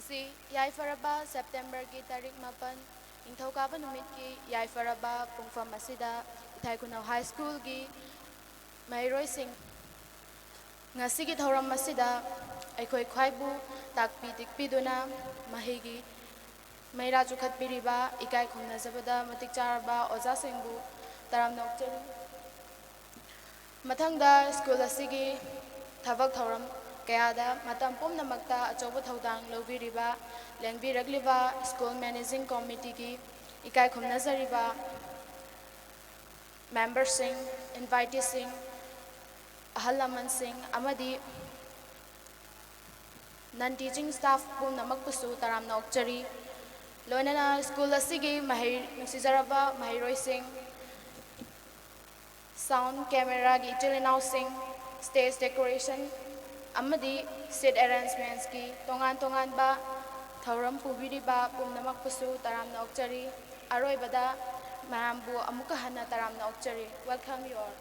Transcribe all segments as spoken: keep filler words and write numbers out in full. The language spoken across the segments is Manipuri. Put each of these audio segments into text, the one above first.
ꯁꯤ ꯌꯥꯏꯐꯔꯕ ꯁꯦꯞꯇꯦꯝꯕꯔꯒꯤ ꯇꯥꯔꯤꯛ ꯃꯥꯄꯟ, ꯅꯤꯡꯊꯧꯀꯥꯕ ꯅꯨꯃꯤꯠꯀꯤ ꯌꯥꯏꯐꯔꯕ ꯄꯨꯡꯐꯝ ꯑꯁꯤꯗ ꯏꯊꯥꯏ ꯈꯨꯅꯧ ꯍꯥꯏ ꯁ꯭ꯀꯨꯜꯒꯤ ꯃꯍꯩꯔꯣꯏꯁꯤꯡ ꯉꯁꯤꯒꯤ ꯊꯧꯔꯝ ꯑꯁꯤꯗ ꯑꯩꯈꯣꯏ ꯈ꯭ꯋꯥꯏꯕꯨ ꯇꯥꯛꯄꯤ ꯇꯤꯛꯄꯤꯗꯨꯅ ꯃꯍꯩꯒꯤ ꯃꯩꯔꯥ ꯆꯨꯈꯠꯄꯤꯔꯤꯕ ꯏꯀꯥꯏ ꯈꯨꯝꯅꯖꯕꯗ ꯃꯇꯤꯛ ꯆꯥꯔꯕ ꯑꯣꯖꯥꯁꯤꯡꯕꯨ ꯇꯔꯥꯝꯅ ꯑꯣꯛꯆꯔꯤ꯫ ꯃꯊꯪꯗ ꯁ꯭ꯀꯨꯜ ꯑꯁꯤꯒꯤ ꯊꯕꯛ ꯊꯧꯔꯝ ꯀꯌꯥꯗ ꯃꯇꯝ ꯄꯨꯝꯅꯃꯛꯇ ꯑꯆꯧꯕ ꯊꯧꯗꯥꯡ ꯂꯧꯕꯤꯔꯤꯕ, ꯂꯦꯡꯕꯤꯔꯛꯂꯤꯕ ꯁ꯭ꯀꯨꯜ ꯃꯦꯅꯦꯖꯤꯡ ꯀꯣꯃꯤꯇꯤꯒꯤ ꯏꯀꯥꯏ ꯈꯨꯝꯅꯖꯔꯤꯕ ꯃꯦꯝꯕꯔꯁꯤꯡ, ꯏꯟꯚꯥꯏꯇꯤꯁꯤꯡ, ꯑꯍꯜ ꯂꯃꯟꯁꯤꯡ ꯑꯃꯗꯤ ꯅꯟ ꯇꯤꯆꯤꯡ ꯁ꯭ꯇꯥꯐ ꯄꯨꯝꯅꯃꯛꯄꯨꯁꯨ ꯇꯔꯥꯝꯅ ꯑꯣꯛꯆꯔꯤ꯫ ꯂꯣꯏꯅꯅ ꯁ꯭ꯀꯨꯜ ꯑꯁꯤꯒꯤ ꯃꯍꯩ, ꯅꯨꯡꯁꯤꯖꯔꯕ ꯃꯍꯩꯔꯣꯏꯁꯤꯡ, ꯁꯥꯎꯟ ꯀꯦꯃꯦꯔꯥꯒꯤ ꯏꯆꯤꯜ ꯏꯅꯥꯎꯁꯤꯡ, ꯁ꯭ꯇꯦꯖ ꯗꯦꯀꯣꯔꯦꯁꯟ ꯑꯃꯗꯤ ꯁꯤꯠ ꯑꯦꯔꯦꯟꯖꯃꯦꯟꯠꯁꯀꯤ ꯇꯣꯉꯥꯟ ꯇꯣꯉꯥꯟꯕ ꯊꯧꯔꯝ ꯄꯨꯕꯤꯔꯤꯕ ꯄꯨꯝꯅꯃꯛꯄꯨꯁꯨ ꯇꯔꯥꯝꯅ ꯑꯣꯛꯆꯔꯤ꯫ ꯑꯔꯣꯏꯕꯗ ꯃꯌꯥꯝꯕꯨ ꯑꯃꯨꯛꯀ ꯍꯟꯅ ꯇꯔꯥꯝꯅ ꯑꯣꯛꯆꯔꯤ꯫ Welcome you all.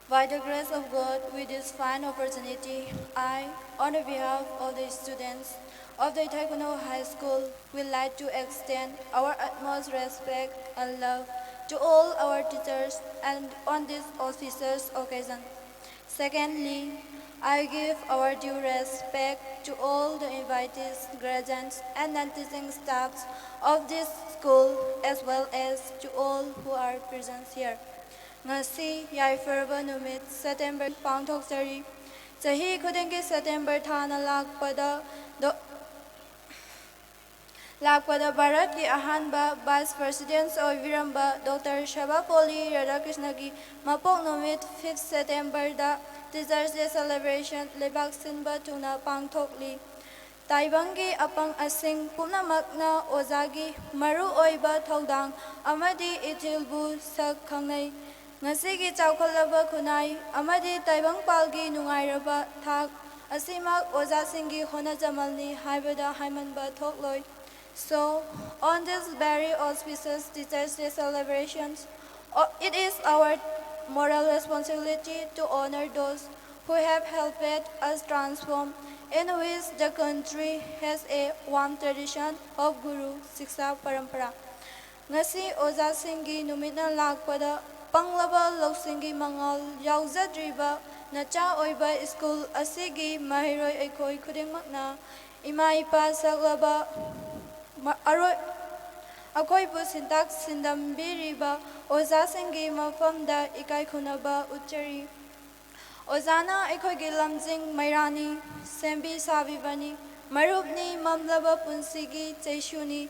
By the grace of God, with this fine opportunity, I, on the behalf of the students of the Ithai Khunhou High School, would like to extend our utmost respect and love to all our teachers and on this auspicious occasion. Secondly, I give our due respect to all the invitees, guardians, and non-teaching staffs of this school, as well as to all who are present here. ꯉꯁꯤ ꯌꯥꯏꯐꯔꯕ ꯅꯨꯃꯤꯠ ꯁꯦꯞꯇꯦꯝꯕꯔ ꯄꯥꯡꯊꯣꯛꯆꯔꯤ꯫ ꯆꯍꯤ ꯈꯨꯗꯤꯡꯒꯤ ꯁꯦꯞꯇꯦꯝꯕꯔ ꯊꯥꯅ ꯂꯥꯛꯄꯗ ꯗꯣ-, ꯂꯥꯛꯄꯗ ꯚꯥꯔꯠꯀꯤ ꯑꯍꯥꯟꯕ ꯚꯥꯏꯁ ꯄ꯭ꯔꯦꯁꯤꯗꯦꯟꯠ ꯑꯣꯏꯕꯤꯔꯝꯕ ꯗꯣꯛꯇꯔ ꯁꯔꯕꯄꯜꯂꯤ ꯔꯥꯙꯥꯀ꯭ꯔꯤꯁꯅꯒꯤ ꯃꯄꯣꯛ ꯅꯨꯃꯤꯠ ꯐꯤꯐ ꯁꯦꯞꯇꯦꯝꯕꯔꯗ Teachers' Day celebration ꯂꯩꯕꯥꯛ ꯁꯤꯟꯕ ꯊꯨꯡꯅ ꯄꯥꯡꯊꯣꯛꯂꯤ꯫ ꯇꯥꯏꯕꯪꯒꯤ ꯑꯄꯪ ꯑꯁꯤꯡ ꯄꯨꯝꯅꯃꯛꯅ ꯑꯣꯖꯥꯒꯤ ꯃꯔꯨ ꯑꯣꯏꯕ ꯊꯧꯗꯥꯡ ꯑꯃꯗꯤ ꯏꯊꯤꯜꯕꯨ ꯁꯛ ꯈꯪꯅꯩ꯫ ꯉꯁꯤꯒꯤ ꯆꯥꯎꯈꯠꯂꯕ ꯈꯨꯟꯅꯥꯏ ꯑꯃꯗꯤ ꯇꯥꯏꯕꯪꯄꯥꯜꯒꯤ ꯅꯨꯡꯉꯥꯏꯔꯕ ꯊꯥꯛ ꯑꯁꯤꯃꯛ ꯑꯣꯖꯥꯁꯤꯡꯒꯤ ꯍꯣꯠꯅꯖꯃꯜꯅꯤ ꯍꯥꯏꯕꯗ ꯍꯥꯏꯃꯟꯕ ꯊꯣꯛꯂꯣꯏ꯫ So, on this very auspicious Teachers' Day celebrations, o-, it is our moral responsibility to honor those who have helped us transform, in which the country has a warm tradition of Guru Shiksha Parampara. ꯉꯁꯤ ꯑꯣꯖꯥꯁꯤꯡꯒꯤ ꯅꯨꯃꯤꯠꯅ ꯂꯥꯛꯄꯗ ꯄꯪꯂꯕ ꯂꯧꯁꯤꯡꯒꯤ ꯃꯉꯥꯜ ꯌꯥꯎꯖꯗ꯭ꯔꯤꯕ ꯅꯆꯥ ꯑꯣꯏꯕ ꯁ꯭ꯀꯨꯜ ꯑꯁꯤꯒꯤ ꯃꯍꯩꯔꯣꯏ ꯑꯩꯈꯣꯏ ꯈꯨꯗꯤꯡꯃꯛꯅ ꯏꯃꯥ ꯏꯄꯥ ꯁꯛꯂꯕ ꯃ-, ꯑꯔꯣꯏ-, ꯑꯩꯈꯣꯏꯕꯨ ꯁꯤꯟꯇꯥꯛ ꯁꯤꯟꯗꯝꯕꯤꯔꯤꯕ ꯑꯣꯖꯥꯁꯤꯡꯒꯤ ꯃꯐꯝꯗ ꯏꯀꯥꯏ ꯈꯨꯝꯅꯕ ꯎꯠꯆꯔꯤ꯫ ꯑꯣꯖꯥꯅ ꯑꯩꯈꯣꯏꯒꯤ ꯂꯝꯖꯤꯡ ꯃꯩꯔꯥꯅꯤ, ꯁꯦꯝꯕꯤ ꯁꯥꯕꯤꯕꯅꯤ, ꯃꯔꯨꯞꯅꯤ, ꯃꯝꯂꯕ ꯄꯨꯟꯁꯤꯒꯤ ꯆꯩꯁꯨꯅꯤ꯫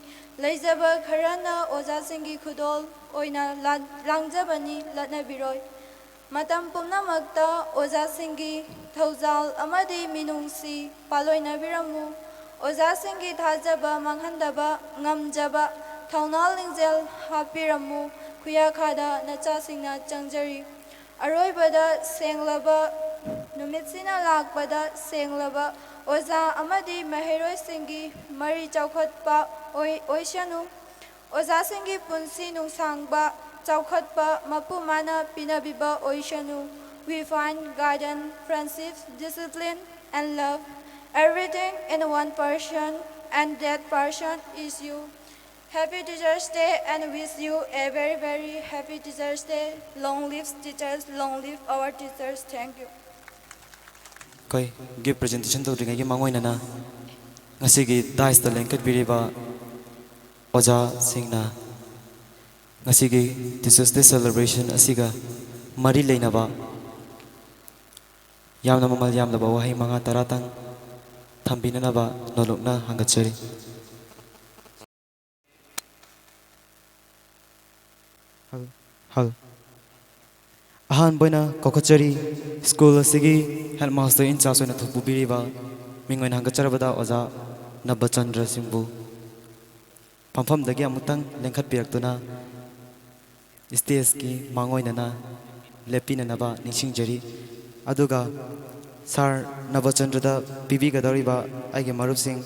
ꯂꯩꯖꯕ ꯈꯔꯅ ꯑꯣꯖꯥꯁꯤꯡꯒꯤ ꯈꯨꯗꯣꯜ ꯑꯣꯏꯅ ꯂꯥ-, ꯂꯥꯡꯖꯕꯅꯤ, ꯂꯠꯅꯕꯤꯔꯣꯏ꯫ ꯃꯇꯝ ꯄꯨꯝꯅꯃꯛꯇ ꯑꯣꯖꯥꯁꯤꯡꯒꯤ ꯊꯧꯖꯥꯜ ꯑꯃꯗꯤ ꯃꯤꯅꯨꯡꯁꯤ ꯄꯥꯂꯣꯏꯅꯕꯤꯔꯝꯃꯨ꯫ ꯑꯣꯖꯥꯁꯤꯡꯒꯤ ꯊꯥꯖꯕ ꯃꯥꯡꯍꯟꯗꯕ ꯉꯝꯖꯕ ꯊꯧꯅꯥ ꯂꯤꯡꯖꯦꯜ ꯍꯥꯞꯄꯤꯔꯝꯃꯨ꯫ ꯈꯨꯌꯥꯈꯥꯗ ꯅꯆꯥꯁꯤꯡꯅ ꯆꯪꯖꯔꯤ꯫ ꯑꯔꯣꯏꯕꯗ ꯁꯦꯡꯂꯕ ꯅꯨꯃꯤꯠꯁꯤꯅ ꯂꯥꯛꯄꯗ ꯁꯦꯡꯂꯕ ꯑꯣꯖꯥ ꯑꯃꯗꯤ ꯃꯍꯩꯔꯣꯏꯁꯤꯡꯒꯤ ꯃꯔꯤ ꯆꯥꯎꯈꯠꯄ ꯑꯣꯏ-, ꯑꯣꯏꯁꯅꯨ꯫ ꯑꯣꯖꯥꯁꯤꯡꯒꯤ ꯄꯨꯟꯁꯤ ꯅꯨꯡꯁꯥꯡꯕ, ꯆꯥꯎꯈꯠꯄ ꯃꯄꯨ ꯃꯥꯅ ꯄꯤꯅꯕꯤꯕ ꯑꯣꯏꯁꯅꯨ꯫ We find guidance, friendship, discipline, and love, everything in one person, and that person is you. Happy Teachers' Day and wish you a very, very happy Teachers' Day. Long live teachers, long live our teachers. Thank you. ꯑꯩꯈꯣꯏ gift presentation ꯇꯧꯗ꯭ꯔꯤꯉꯩꯒꯤ ꯃꯥꯡꯑꯣꯏꯅꯅ ꯉꯁꯤꯒꯤ dais ꯇ ꯂꯦꯡꯈꯠꯄꯤꯔꯤꯕ ꯑꯣꯖꯥꯁꯤꯡꯅ ꯉꯁꯤꯒꯤ Teachers' Day celebration ꯑꯁꯤꯒ ꯃꯔꯤ ꯂꯩꯅꯕ ꯌꯥꯝꯅ ꯃꯃꯜ ꯌꯥꯝꯂꯕ ꯋꯥꯍꯩ ꯃꯉꯥ ꯇꯔꯥꯇꯪ ꯊꯝꯕꯤꯅꯅꯕ ꯅꯣꯂꯨꯛꯅ ꯍꯪꯒꯠꯆꯔꯤ꯫ ꯍꯜ-, ꯍꯜ-, ꯑꯍꯥꯟꯕ ꯑꯣꯏꯅ ꯀꯧꯈꯠꯆꯔꯤ, ꯁ꯭ꯀꯨꯜ ꯑꯁꯤꯒꯤ headmaster in charge ꯑꯣꯏꯅ ꯊꯧꯄꯨꯕꯤꯔꯤꯕ ꯃꯤꯡ ꯑꯣꯏꯅ ꯍꯪꯒꯠꯆꯔꯕꯗ ꯑꯣꯖꯥ ꯅꯕꯆꯟꯗ꯭ꯔ ꯁꯤꯡꯕꯨ ꯐꯝꯐꯝꯗꯒꯤ ꯑꯃꯨꯛꯇꯪ ꯂꯦꯡꯈꯠꯄꯤꯔꯛꯇꯨꯅ stage ꯀꯤ ꯃꯥꯡꯑꯣꯏꯅꯅ ꯂꯦꯞꯄꯤꯅꯅꯕ ꯅꯤꯡꯁꯤꯡꯖꯔꯤ꯫ ꯑꯗꯨꯒ sir ꯅꯕꯆꯟꯗ꯭ꯔꯗ ꯄꯤꯕꯤꯒꯗꯧꯔꯤꯕ ꯑꯩꯒꯤ ꯃꯔꯨꯞꯁꯤꯡ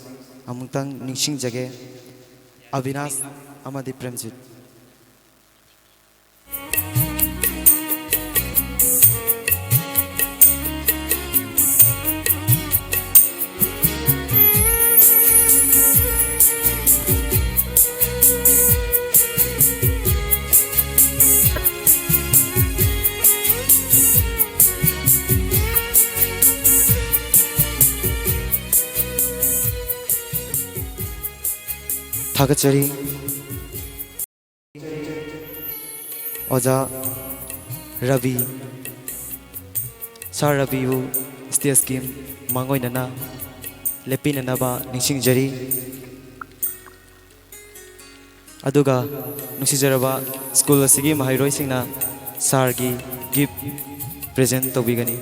ꯑꯃꯨꯛꯇꯪ ꯅꯤꯡꯁꯤꯡꯖꯒꯦ, ꯑꯕꯤꯅꯥꯁ ꯑꯃꯗꯤ ꯄ꯭ꯔꯦꯝꯖꯤꯠ꯫ ꯊꯥꯒꯠꯆꯔꯤ꯫ ꯑꯣꯖꯥ ꯔꯕꯤ, ꯁꯥꯔ ꯔꯕꯤꯕꯨ ꯁ꯭ꯇꯦꯖꯀꯤ ꯃꯥꯡꯑꯣꯏꯅꯅ ꯂꯦꯞꯄꯤꯅꯅꯕ ꯅꯤꯡꯁꯤꯡꯖꯔꯤ꯫ ꯑꯗꯨꯒ ꯅꯨꯡꯁꯤꯖꯔꯕ ꯁ꯭ꯀꯨꯜ ꯑꯁꯤꯒꯤ ꯃꯍꯩꯔꯣꯏꯁꯤꯡꯅ ꯁꯥꯔꯒꯤ ꯒꯤꯐ ꯄ꯭ꯔꯦꯖꯦꯟ ꯇꯧꯕꯤꯒꯅꯤ꯫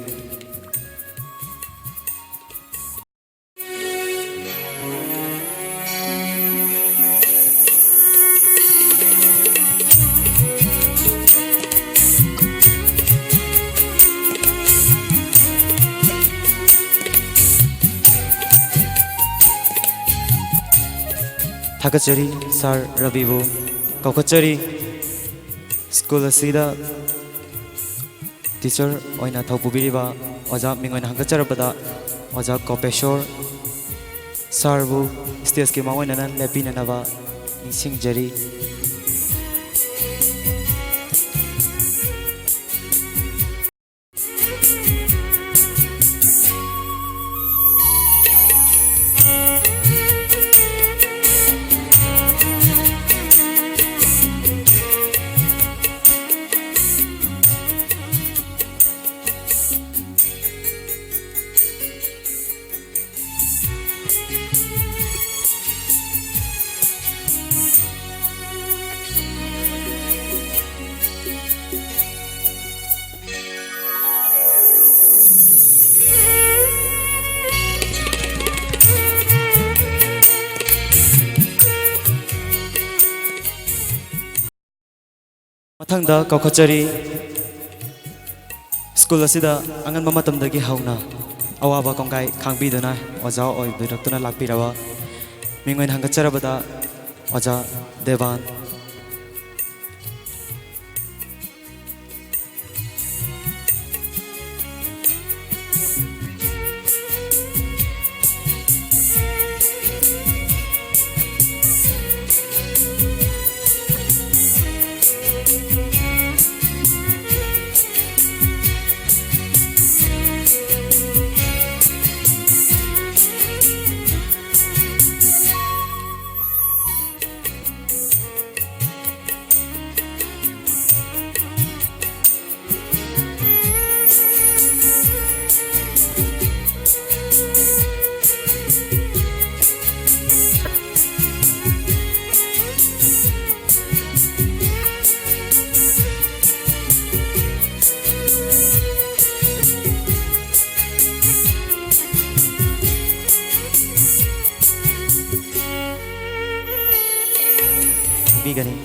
ꯊꯥꯒꯠꯆꯔꯤ ꯁꯥꯔ ꯔꯕꯤꯕꯨ꯫ ꯀꯧꯈꯠꯆꯔꯤ ꯁ꯭ꯀꯨꯜ ꯑꯁꯤꯗ ꯇꯤꯆꯔ ꯑꯣꯏꯅ ꯊꯧ ꯄꯨꯕꯤꯔꯤꯕ ꯑꯣꯖꯥ ꯃꯤꯡ ꯑꯣꯏꯅ ꯍꯪꯒꯠꯆꯔꯕꯗ ꯑꯣꯖꯥ ꯀꯣꯄꯦꯁꯣꯔ ꯁꯥꯔꯕꯨ ꯁ꯭ꯇꯦꯖꯀꯤ ꯃꯥꯡꯑꯣꯏꯅꯅ ꯂꯦꯞꯄꯤꯅꯅꯕ ꯅꯤꯡꯁꯤꯡꯖꯔꯤ꯫ ꯃꯊꯪꯗ ꯀꯧꯈꯠꯆꯔꯤ, ꯁ꯭ꯀꯨꯜ ꯑꯁꯤꯗ ꯑꯉꯟꯕ ꯃꯇꯝꯗꯒꯤ ꯍꯧꯅ ꯑꯋꯥꯕ ꯀꯣꯡꯒꯥꯏ ꯈꯥꯡꯕꯤꯗꯨꯅ ꯑꯣꯖꯥ ꯑꯣꯏꯕꯤꯔꯛꯇꯨꯅ ꯂꯥꯛꯄꯤꯔꯕ ꯃꯤꯡ ꯑꯣꯏꯅ ꯍꯪꯒꯠꯆꯔꯕꯗ ꯑꯣꯖꯥ ꯗꯦꯕꯥꯟ꯫ ꯄꯤꯒꯅꯤ꯫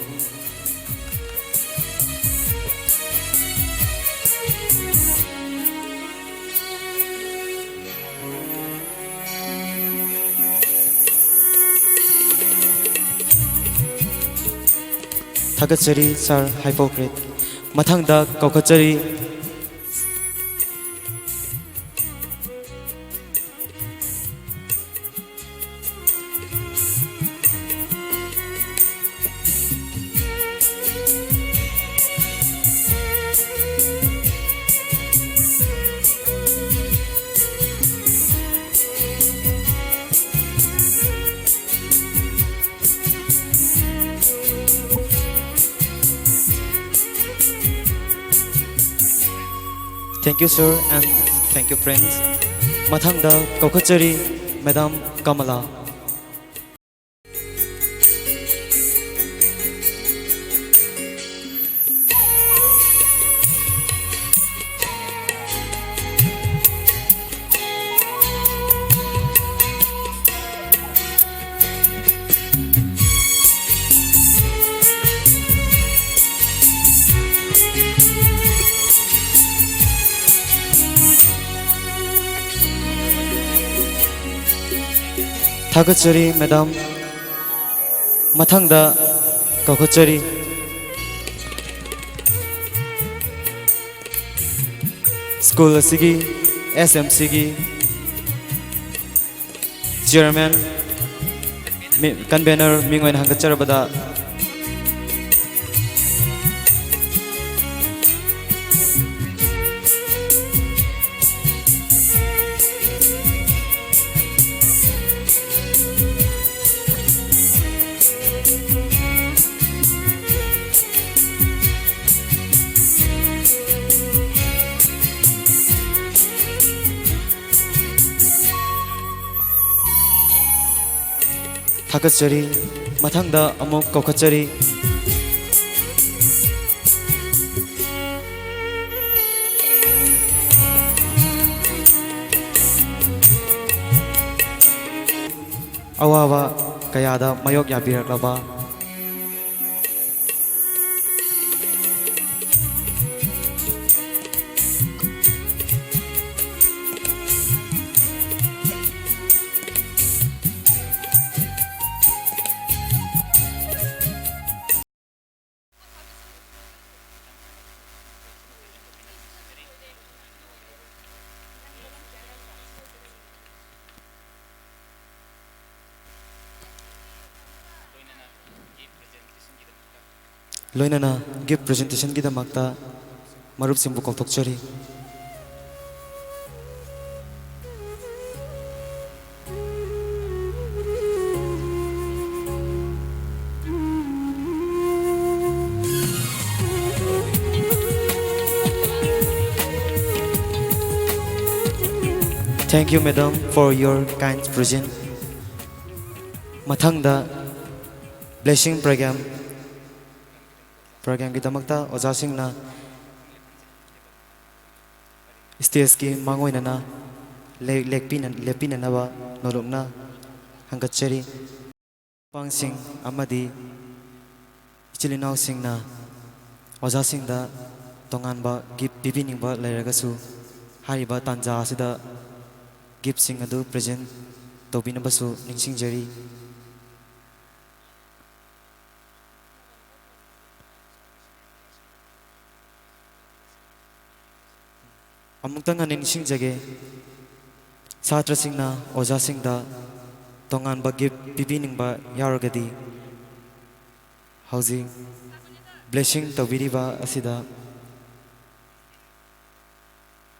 ꯊꯥꯒꯠꯆꯔꯤ, ꯁꯥꯔ ꯍꯥꯏꯄꯣꯀ꯭ꯔꯦꯠ꯫ ꯃꯊꯪꯗ ꯀꯧꯈꯠꯆꯔꯤ꯫ Thank you, sir, and thank you, friends. ꯃꯊꯪꯗ ꯀꯧꯈꯠꯆꯔꯤ, ꯃꯦꯗꯥꯝ ꯀꯃꯂꯥ꯫ ꯊꯥꯒꯠꯆꯔꯤ, ꯃꯦꯗꯥꯝ꯫ ꯃꯊꯪꯗ ꯀꯧꯈꯠꯆꯔꯤ, ꯁ꯭ꯀꯨꯜ ꯑꯁꯤꯒꯤ, ꯑꯦꯁ ꯑꯦꯝ ꯁꯤꯒꯤ ꯆꯤꯌꯔꯃꯦꯟ, ꯃꯤ-, ꯀꯟꯚꯦꯅꯔ ꯃꯤꯡ ꯑꯣꯏꯅ ꯍꯪꯒꯠꯆꯔꯕꯗ꯫ ꯊꯥꯒꯠꯆꯔꯤ꯫ ꯃꯊꯪꯗ ꯑꯃꯨꯛ ꯀꯧꯈꯠꯆꯔꯤ꯫ ꯑꯋꯥꯕ ꯀꯌꯥꯗ ꯃꯥꯌꯣꯛ ꯌꯥꯕꯤꯔꯛꯂꯕ ꯂꯣꯏꯅꯅ gift presentation ꯒꯤꯗꯃꯛꯇ ꯃꯔꯨꯞꯁꯤꯡꯕꯨ ꯀꯧꯊꯣꯛꯆꯔꯤ꯫ Thank you, madam, for your kind present. ꯃꯊꯪꯗ blessing program, program ꯒꯤꯗꯃꯛꯇ ꯑꯣꯖꯥꯁꯤꯡꯅ stage ꯀꯤ ꯃꯥꯡꯑꯣꯏꯅꯅ ꯂꯦ-, ꯂꯦꯞꯄꯤꯅ-, ꯂꯦꯞꯄꯤꯅꯅꯕ ꯅꯣꯂꯨꯛꯅ ꯍꯪꯒꯠꯆꯔꯤ꯫ ꯃꯔꯨꯞ ꯃꯄꯥꯡꯁꯤꯡ ꯑꯃꯗꯤ ꯏꯆꯤꯜ ꯏꯅꯥꯎꯁꯤꯡꯅ ꯑꯣꯖꯥꯁꯤꯡꯗ ꯇꯣꯉꯥꯟꯕ gift ꯄꯤꯕꯤꯅꯤꯡꯕ ꯂꯩꯔꯒꯁꯨ, ꯍꯥꯏꯔꯤꯕ ꯇꯥꯟꯖꯥ ꯑꯁꯤꯗ gift ꯁꯤꯡ ꯑꯗꯨ present ꯇꯧꯕꯤꯅꯕꯁꯨ ꯅꯤꯡꯁꯤꯡꯖꯔꯤ꯫ ꯑꯃꯨꯛꯇꯪ ꯍꯟꯅ ꯅꯤꯡꯁꯤꯡꯖꯒꯦ, ꯁꯥꯇ꯭ꯔꯁꯤꯡꯅ ꯑꯣꯖꯥꯁꯤꯡꯗ ꯇꯣꯉꯥꯟꯕ gift ꯄꯤꯕꯤꯅꯤꯡꯕ ꯌꯥꯎꯔꯒꯗꯤ, ꯍꯧꯖꯤꯛ blessing ꯇꯧꯕꯤꯔꯤꯕ ꯑꯁꯤꯗ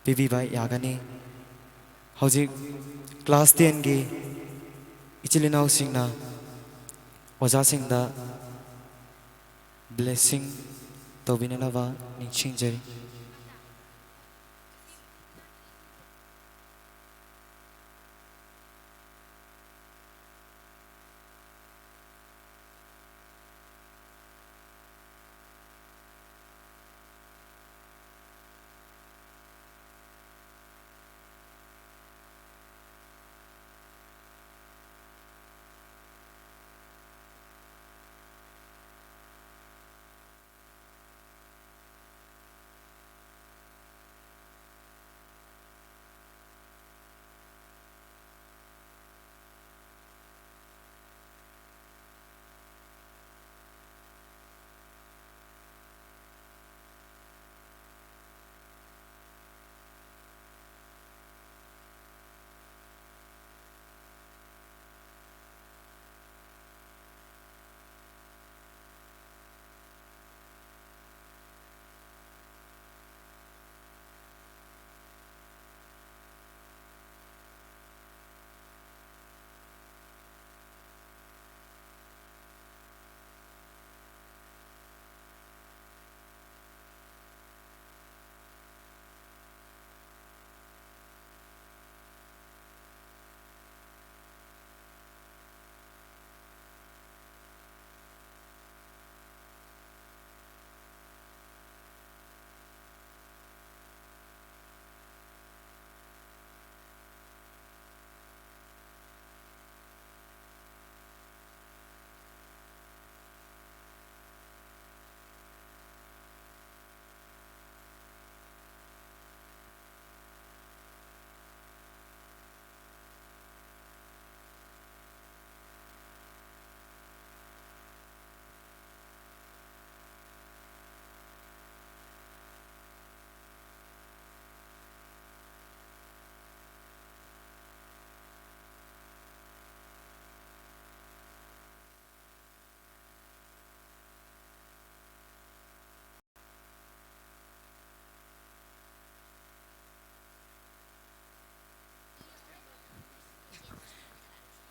ꯄꯤꯕꯤꯕ ꯌꯥꯒꯅꯤ꯫ ꯍꯧꯖꯤꯛ class ten ꯒꯤ ꯏꯆꯤꯜ ꯏꯅꯥꯎꯁꯤꯡꯅ ꯑꯣꯖꯥꯁꯤꯡꯗ blessing ꯇꯧꯕꯤꯅꯅꯕ ꯅꯤꯡꯁꯤꯡꯖꯔꯤ꯫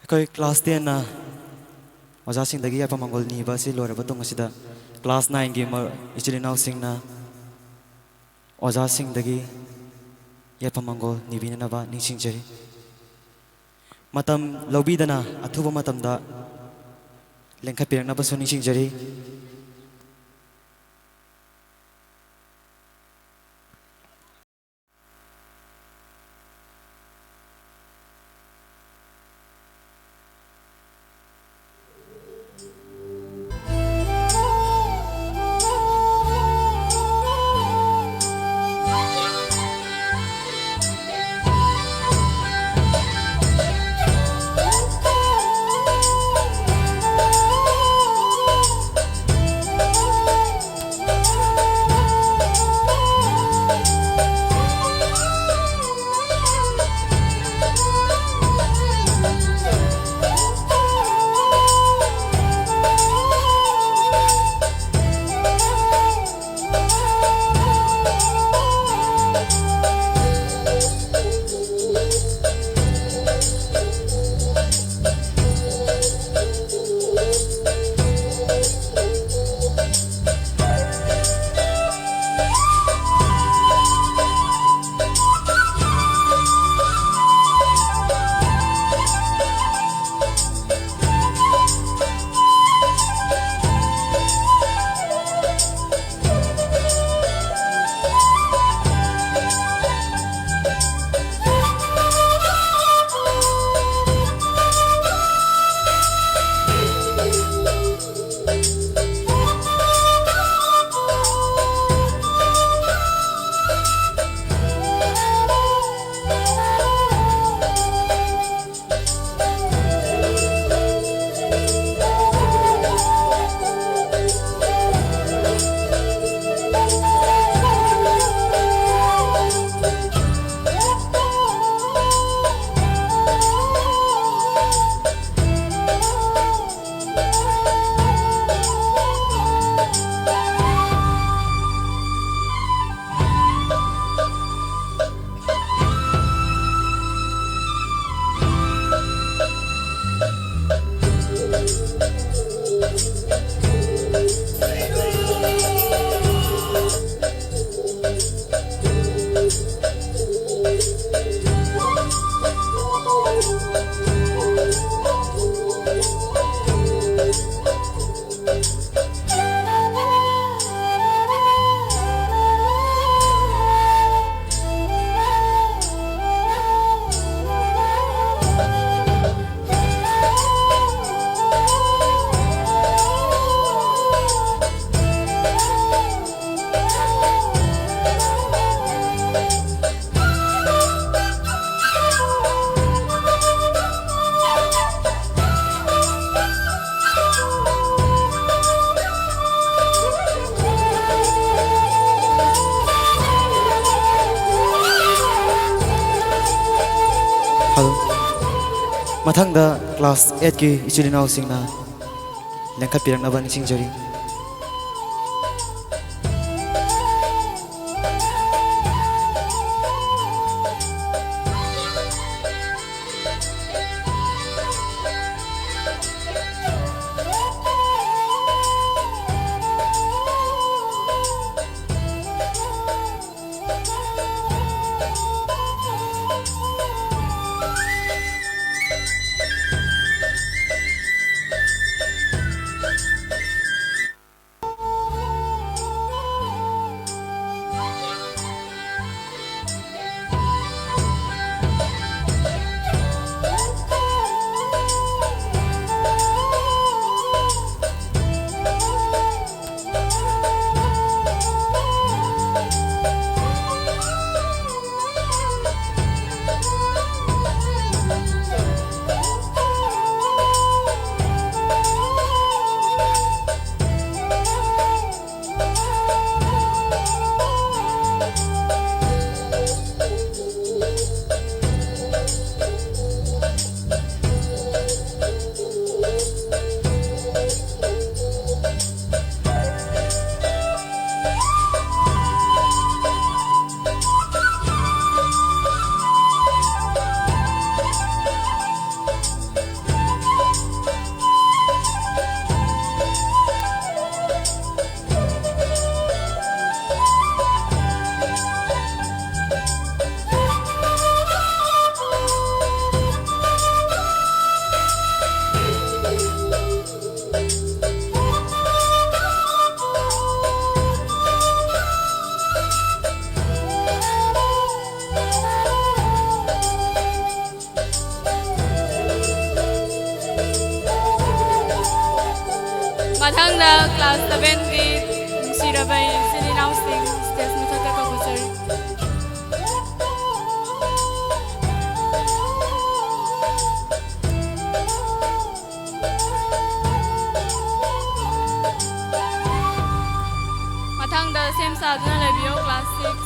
ꯑꯩꯈꯣꯏ ꯀ꯭ꯂꯥꯁ ꯇꯦꯟꯅ ꯑꯣꯖꯥꯁꯤꯡꯗꯒꯤ ꯌꯥꯏꯐ ꯃꯪꯒꯣꯜ ꯅꯤꯕ ꯑꯁꯤ ꯂꯣꯏꯔꯕ ꯃꯇꯨꯡ ꯑꯁꯤꯗ, ꯀ꯭ꯂꯥꯁ ꯅꯥꯏꯟꯒꯤ ꯃ-, ꯏꯆꯤꯜ ꯏꯅꯥꯎꯁꯤꯡꯅ ꯑꯣꯖꯥꯁꯤꯡꯗꯒꯤ ꯌꯥꯏꯐ ꯃꯪꯒꯣꯜ ꯅꯤꯕꯤꯅꯅꯕ ꯅꯤꯡꯁꯤꯡꯖꯔꯤ꯫ ꯃꯇꯝ ꯂꯧꯕꯤꯗꯅ ꯑꯊꯨꯕ ꯃꯇꯝꯗ ꯂꯦꯡꯈꯠꯄꯤꯔꯛꯅꯕꯁꯨ ꯅꯤꯡꯁꯤꯡꯖꯔꯤ꯫ ꯃꯊꯪꯗ class eightꯀꯤ ꯏꯆꯤꯜ ꯏꯅꯥꯎꯁꯤꯡꯅ ꯂꯦꯡꯈꯠꯄꯤꯔꯛꯅꯕ ꯅꯤꯡꯁꯤꯡꯖꯔꯤ꯫ ꯃꯊꯪꯗ class sevenꯒꯤ ꯅꯨꯡꯁꯤꯔꯕ ꯏꯆꯤꯜ ꯏꯅꯥꯎꯁꯤꯡ stage ꯃꯊꯛꯇ ꯀꯧꯈꯠꯆꯔꯤ꯫ ꯃꯊꯪꯗ ꯁꯦꯝ ꯁꯥꯗꯨꯅ ꯂꯩꯕꯤꯌꯨ, class six꯫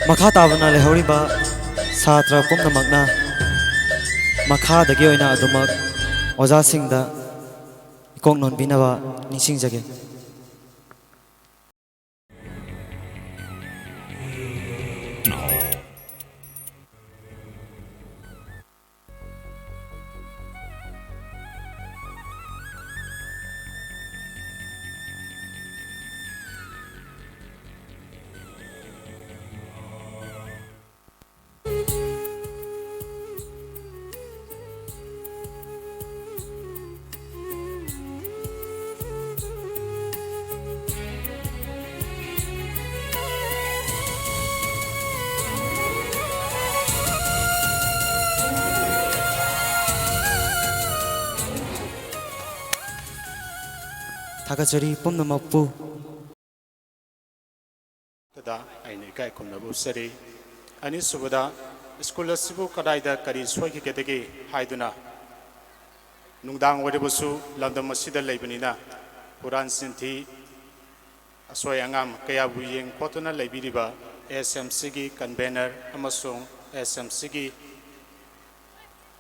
ꯃꯈꯥ ꯇꯥꯕꯅ ꯂꯩꯍꯧꯔꯤꯕ ꯁꯥꯇ꯭ꯔ ꯄꯨꯝꯅꯃꯛꯅ ꯃꯈꯥꯗꯒꯤ ꯑꯣꯏꯅ ꯑꯗꯨꯃꯛ ꯑꯣꯖꯥꯁꯤꯡꯗ ꯏꯀꯣꯛ ꯅꯣꯟꯕꯤꯅꯕ ꯅꯤꯡꯁꯤꯡꯖꯒꯦ꯫ ꯊꯥꯒꯠꯆꯔꯤ ꯄꯨꯝꯅꯃꯛꯄꯨ꯫ ꯗ ꯑꯩꯅ ꯏꯀꯥꯏ ꯈꯨꯝꯅꯕ ꯎꯠꯆꯔꯤ꯫ ꯑꯅꯤꯁꯨꯕꯗ, ꯁ꯭ꯀꯨꯜ ꯑꯁꯤꯕꯨ ꯀꯗꯥꯏꯗ ꯀꯔꯤ ꯁꯣꯏꯈꯤꯒꯗꯒꯦ ꯍꯥꯏꯗꯨꯅ ꯅꯨꯡꯗꯥꯡ ꯑꯣꯏꯔꯕꯁꯨ ꯂꯝꯗꯝ ꯑꯁꯤꯗ ꯂꯩꯕꯅꯤꯅ ꯍꯨꯔꯥꯟ ꯆꯤꯟꯊꯤ, ꯑꯁꯣꯏ ꯑꯉꯥꯝ ꯀꯌꯥꯕꯨ ꯌꯦꯡ ꯈꯣꯠꯇꯨꯅ ꯂꯩꯕꯤꯔꯤꯕ ꯑꯦꯁ ꯑꯦꯝ ꯁꯤꯒꯤ ꯀꯟꯚꯦꯅꯔ ꯑꯃꯁꯨꯡ ꯑꯦꯁ ꯑꯦꯝ ꯁꯤꯒꯤ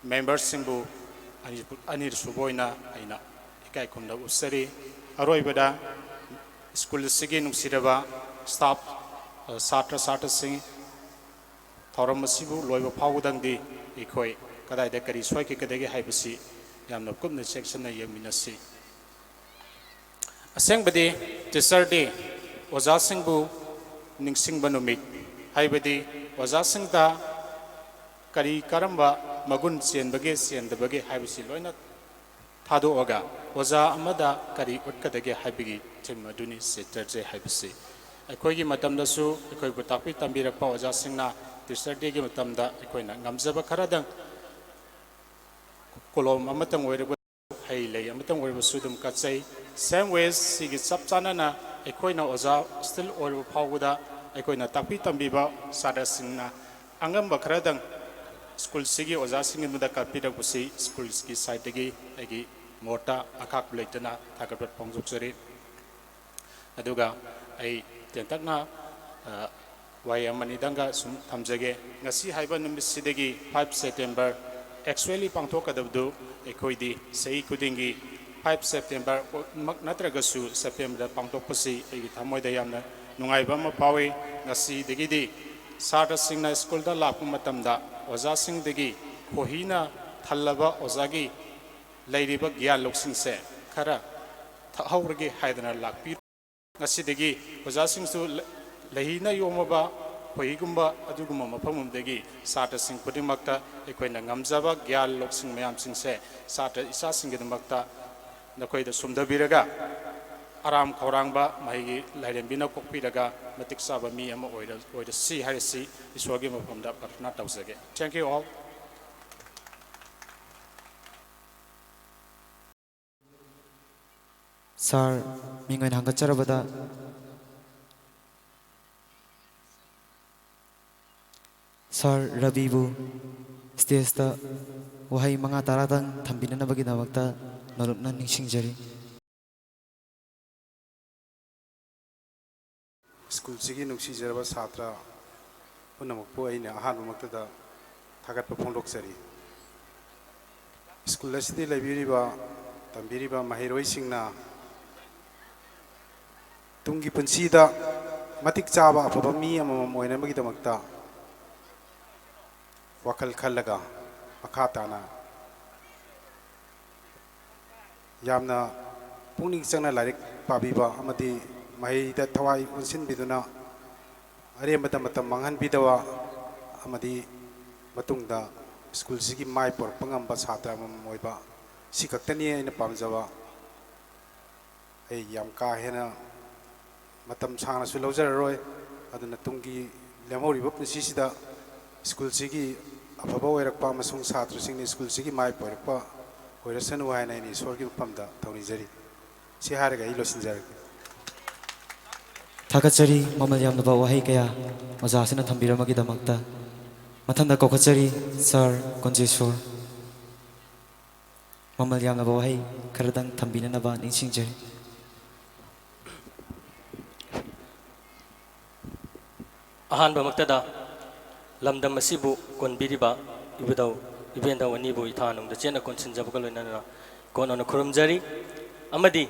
ꯃꯦꯝꯕꯔꯁꯤꯡꯕꯨ ꯑꯅꯤ-, ꯑꯅꯤꯁꯨꯕ ꯑꯣꯏꯅ ꯑꯩꯅ ꯏꯀꯥꯏ ꯈꯨꯝꯅꯕ ꯎꯠꯆꯔꯤ꯫ ꯑꯔꯣꯏꯕꯗ, ꯁ꯭ꯀꯨꯜ ꯑꯁꯤꯒꯤ ꯅꯨꯡꯁꯤꯔꯕ ꯁ꯭ꯇꯥꯐ, ꯁꯥꯇ꯭ꯔ ꯁꯥꯇ꯭ꯔꯁꯤꯡ, ꯊꯧꯔꯝ ꯑꯁꯤꯕꯨ ꯂꯣꯏꯕ ꯐꯥꯎꯕꯗꯪꯗꯤ ꯑꯩꯈꯣꯏ ꯀꯗꯥꯏꯗ ꯀꯔꯤ ꯁꯣꯏꯈꯤꯒꯗꯒꯦ ꯍꯥꯏꯕꯁꯤ ꯌꯥꯝꯅ ꯀꯨꯞꯅ ꯆꯦꯛꯁꯤꯟꯅ ꯌꯦꯡꯃꯤꯟꯅꯁꯤ꯫ ꯑꯁꯦꯡꯕꯗꯤ Teacher Day ꯑꯣꯖꯥꯁꯤꯡꯕꯨ ꯅꯤꯡꯁꯤꯡꯕ ꯅꯨꯃꯤꯠ, ꯍꯥꯏꯕꯗꯤ ꯑꯣꯖꯥꯁꯤꯡꯗ ꯀꯔꯤ ꯀꯔꯝꯕ ꯃꯒꯨꯟ ꯆꯦꯟꯕꯒꯦ ꯆꯦꯟꯗꯕꯒꯦ ꯍꯥꯏꯕꯁꯤ ꯂꯣꯏꯅ ꯊꯥꯗꯣꯛꯑꯒ ꯑꯣꯖꯥ ꯑꯃꯗ ꯀꯔꯤ ꯎꯠꯀꯗꯒꯦ ꯍꯥꯏꯕꯒꯤ theme ꯑꯗꯨꯅꯤ Teacher Day ꯍꯥꯏꯕꯁꯤ꯫ ꯑꯩꯈꯣꯏꯒꯤ ꯃꯇꯝꯗꯁꯨ ꯑꯩꯈꯣꯏꯕꯨ ꯇꯥꯛꯄꯤ ꯇꯝꯕꯤꯔꯛꯄ ꯑꯣꯖꯥꯁꯤꯡꯅ Teacher Day ꯒꯤ ꯃꯇꯝꯗ ꯑꯩꯈꯣꯏꯅ ꯉꯝꯖꯕ ꯈꯔꯗꯪ ꯀꯣꯂꯣꯝ ꯑꯃꯇꯪ ꯑꯣꯏꯔꯕꯁꯨ, ꯍꯩ ꯂꯩ ꯑꯃꯇꯪ ꯑꯣꯏꯔꯕꯁꯨ ꯑꯗꯨꯝ ꯀꯠꯆꯩ꯫ Same way, ꯁꯤꯒꯤ ꯆꯞ ꯆꯥꯟꯅꯅ ꯑꯩꯈꯣꯏꯅ ꯑꯣꯖꯥ still ꯑꯣꯏꯔꯕ ꯐꯥꯎꯕꯗ ꯑꯩꯈꯣꯏꯅ ꯇꯥꯛꯄꯤ ꯇꯝꯕꯤꯕ ꯁꯥꯇ꯭ꯔꯁꯤꯡꯅ ꯑꯉꯝꯕ ꯈꯔꯗꯪ ꯁ꯭ꯀꯨꯜꯁꯤꯒꯤ ꯑꯣꯖꯥꯁꯤꯡꯒꯤ ꯃꯗ ꯀꯠꯄꯤꯔꯛꯄꯁꯤ ꯁ꯭ꯀꯨꯜꯁꯤꯒꯤ side ꯇꯒꯤ ꯑꯩꯒꯤ ꯃꯣꯠꯇ ꯑꯈꯥꯛꯄ ꯂꯩꯇꯅ ꯊꯥꯒꯠꯄ ꯐꯣꯡꯗꯣꯛꯆꯔꯤ꯫ ꯑꯗꯨꯒ ꯑꯩ ꯇꯦꯟꯇꯛꯅ, ꯑ, ꯋꯥꯍꯩ ꯑꯃꯅꯤꯗꯪꯒ ꯁꯨꯝ ꯊꯝꯖꯒꯦ꯫ ꯉꯁꯤ ꯍꯥꯏꯕ ꯅꯨꯃꯤꯠꯁꯤꯗꯒꯤ five September actually ꯄꯥꯡꯊꯣꯛꯀꯗꯕꯗꯨ ꯑꯩꯈꯣꯏꯗꯤ ꯆꯍꯤ ꯈꯨꯗꯤꯡꯒꯤ five September ꯃꯛ ꯅꯠꯇ꯭ꯔꯒꯁꯨ Septemberꯗ ꯄꯥꯡꯊꯣꯛꯄꯁꯤ ꯑꯩꯒꯤ ꯊꯃꯣꯏꯗ ꯌꯥꯝꯅ ꯅꯨꯡꯉꯥꯏꯕ ꯑꯃ ꯐꯥꯎꯏ꯫ ꯉꯁꯤꯗꯒꯤꯗꯤ ꯁꯥꯇ꯭ꯔꯁꯤꯡꯅ ꯁ꯭ꯀꯨꯜꯗ ꯂꯥꯛꯄ ꯃꯇꯝꯗ ꯑꯣꯖꯥꯁꯤꯡꯗꯒꯤ ꯈꯣꯏꯍꯤꯅ ꯊꯜꯂꯕ ꯑꯣꯖꯥꯒꯤ ꯂꯩꯔꯤꯕ ꯒ꯭ꯌꯥꯟ ꯂꯧꯁꯤꯡꯁꯦ ꯈꯔ ꯊꯛꯍꯧꯔꯒꯦ ꯍꯥꯏꯗꯅ ꯂꯥꯛꯄꯤꯔꯨ꯫ ꯉꯁꯤꯗꯒꯤ ꯑꯣꯖꯥꯁꯤꯡꯁꯨ ꯂ-, ꯂꯩꯍꯤꯅ ꯌꯣꯝꯃꯕ ꯈꯣꯏꯍꯤꯒꯨꯝꯕ ꯑꯗꯨꯒꯨꯝꯕ ꯃꯐꯝ ꯑꯃꯗꯒꯤ ꯁꯥꯇ꯭ꯔꯁꯤꯡ ꯈꯨꯗꯤꯡꯃꯛꯇ ꯑꯩꯈꯣꯏꯅ ꯉꯝꯖꯕ ꯒ꯭ꯌꯥꯟ ꯂꯧꯁꯤꯡ ꯃꯌꯥꯝꯁꯤꯡꯁꯦ ꯁꯥꯇ꯭ꯔ ꯏꯆꯥꯁꯤꯡꯒꯤꯗꯃꯛꯇ ꯅꯈꯣꯏꯗ ꯁꯨꯝꯊꯕꯤꯔꯒ ꯑꯔꯥꯝ ꯈꯧꯔꯥꯡꯕ ꯃꯍꯩꯒꯤ ꯂꯥꯏꯔꯦꯝꯕꯤꯅ ꯀꯣꯛꯄꯤꯔꯒ ꯃꯇꯤꯛ ꯆꯥꯕ ꯃꯤ ꯑꯃ ꯑꯣꯏꯔ-, ꯑꯣꯏꯔꯁꯤ ꯍꯥꯏꯔꯁꯤ ꯏꯁꯣꯔꯒꯤ ꯃꯐꯝꯗ ꯄ꯭ꯔꯥꯊꯅꯥ ꯇꯧꯖꯒꯦ꯫ Thank you all. ꯁꯥꯔ, ꯃꯤꯡ ꯑꯣꯏꯅ ꯍꯪꯒꯠꯆꯔꯕꯗ, ꯁꯥꯔ ꯔꯕꯤꯕꯨ ꯁ꯭ꯇꯦꯖꯇ ꯋꯥꯍꯩ ꯃꯉꯥ ꯇꯔꯥꯗꯪ ꯊꯝꯕꯤꯅꯅꯕꯒꯤꯗꯃꯛꯇ ꯅꯣꯂꯨꯛꯅ ꯅꯤꯡꯁꯤꯡꯖꯔꯤ꯫ ꯁ꯭ꯀꯨꯜꯁꯤꯒꯤ ꯅꯨꯡꯁꯤꯖꯔꯕ ꯁꯥꯇ꯭ꯔ ꯄꯨꯝꯅꯃꯛꯄꯨ ꯑꯩꯅ ꯑꯍꯥꯟꯕꯃꯛꯇꯗ ꯊꯥꯒꯠꯄ ꯐꯣꯡꯗꯣꯛꯆꯔꯤ꯫ ꯁ꯭ꯀꯨꯜ ꯑꯁꯤꯗ ꯂꯩꯕꯤꯔꯤꯕ, ꯇꯝꯕꯤꯔꯤꯕ ꯃꯍꯩꯔꯣꯏꯁꯤꯡꯅ ꯇꯨꯡꯒꯤ ꯄꯨꯟꯁꯤꯗ ꯃꯇꯤꯛ ꯆꯥꯕ ꯑꯐꯕ ꯃꯤ ꯑꯃꯃꯝ ꯑꯣꯏꯅꯕꯒꯤꯗꯃꯛꯇ ꯋꯥꯈꯜ ꯈꯜꯂꯒ ꯃꯈꯥ ꯇꯥꯅ ꯌꯥꯝꯅ ꯄꯨꯛꯅꯤꯡ ꯆꯪꯅ ꯂꯥꯏꯔꯤꯛ ꯄꯥꯕꯤꯕ ꯑꯃꯗꯤ ꯃꯍꯩꯗ ꯊꯋꯥꯏ ꯑꯣꯟꯁꯤꯟꯕꯤꯗꯨꯅ ꯑꯔꯦꯝꯕꯗ ꯃꯇꯝ ꯃꯥꯡꯍꯟꯕꯤꯗꯕ ꯑꯃꯗꯤ ꯃꯇꯨꯡꯗ ꯁ꯭ꯀꯨꯜꯁꯤꯒꯤ ꯃꯥꯏ ꯄꯨꯔꯛꯄ ꯉꯝꯕ ꯁꯥꯇ꯭ꯔ ꯑꯃꯃꯝ ꯑꯣꯏꯕ, ꯁꯤ ꯈꯛꯇꯅꯤ ꯑꯩꯅ ꯄꯥꯝꯖꯕ꯫ ꯑꯩ ꯌꯥꯝ ꯀꯥ ꯍꯦꯟꯅ ꯃꯇꯝ ꯁꯥꯡꯅꯁꯨ ꯂꯧꯖꯔꯔꯣꯏ꯫ ꯑꯗꯨꯅ ꯇꯨꯡꯒꯤ ꯂꯦꯝꯍꯧꯔꯤꯕ ꯄꯨꯟꯁꯤꯁꯤꯗ ꯁ꯭ꯀꯨꯜꯁꯤꯒꯤ ꯑꯐꯕ ꯑꯣꯏꯔꯛꯄ ꯑꯃꯁꯨꯡ ꯁꯥꯇ꯭ꯔꯁꯤꯡꯅ ꯁ꯭ꯀꯨꯜꯁꯤꯒꯤ ꯃꯥꯏ ꯄꯣꯏꯔꯛꯄ ꯑꯣꯏꯔꯁꯅꯨ ꯍꯥꯏꯅ ꯑꯩꯅ ꯏꯁꯣꯔꯒꯤ ꯃꯐꯝꯗ ꯊꯧꯅꯤꯖꯔꯤ꯫ ꯁꯤ ꯍꯥꯏꯔꯒ ꯑꯩ ꯂꯣꯏꯁꯤꯟꯖꯔꯒꯦ꯫ ꯊꯥꯒꯠꯆꯔꯤ ꯃꯃꯜ ꯌꯥꯝꯂꯕ ꯋꯥꯍꯩ ꯀꯌꯥ ꯑꯣꯖꯥꯁꯤꯅ ꯊꯝꯕꯤꯔꯝꯕꯒꯤꯗꯃꯛꯇ꯫ ꯃꯊꯪꯗ ꯀꯧꯈꯠꯆꯔꯤ ꯁꯥꯔ ꯀꯨꯟꯖꯦꯁꯣꯔ꯫ ꯃꯃꯜ ꯌꯥꯝꯂꯕ ꯋꯥꯍꯩ ꯈꯔꯗꯪ ꯊꯝꯕꯤꯅꯅꯕ ꯅꯤꯡꯁꯤꯡꯖꯔꯤ꯫ ꯑꯍꯥꯟꯕꯃꯛꯇꯗ ꯂꯝꯗꯝ ꯑꯁꯤꯕꯨ ꯀꯣꯟꯕꯤꯔꯤꯕ ꯏꯕꯨꯙꯧ ꯏꯕꯦꯟꯙꯧ ꯑꯅꯤꯕꯨ ꯏꯊꯥ ꯅꯨꯡꯗ ꯆꯦꯠꯅ ꯀꯣꯟꯁꯤꯟꯖꯕꯒ ꯂꯣꯏꯅꯅ ꯀꯣꯟꯅꯅ ꯈꯨꯔꯨꯝꯖꯔꯤ꯫ ꯑꯃꯗꯤ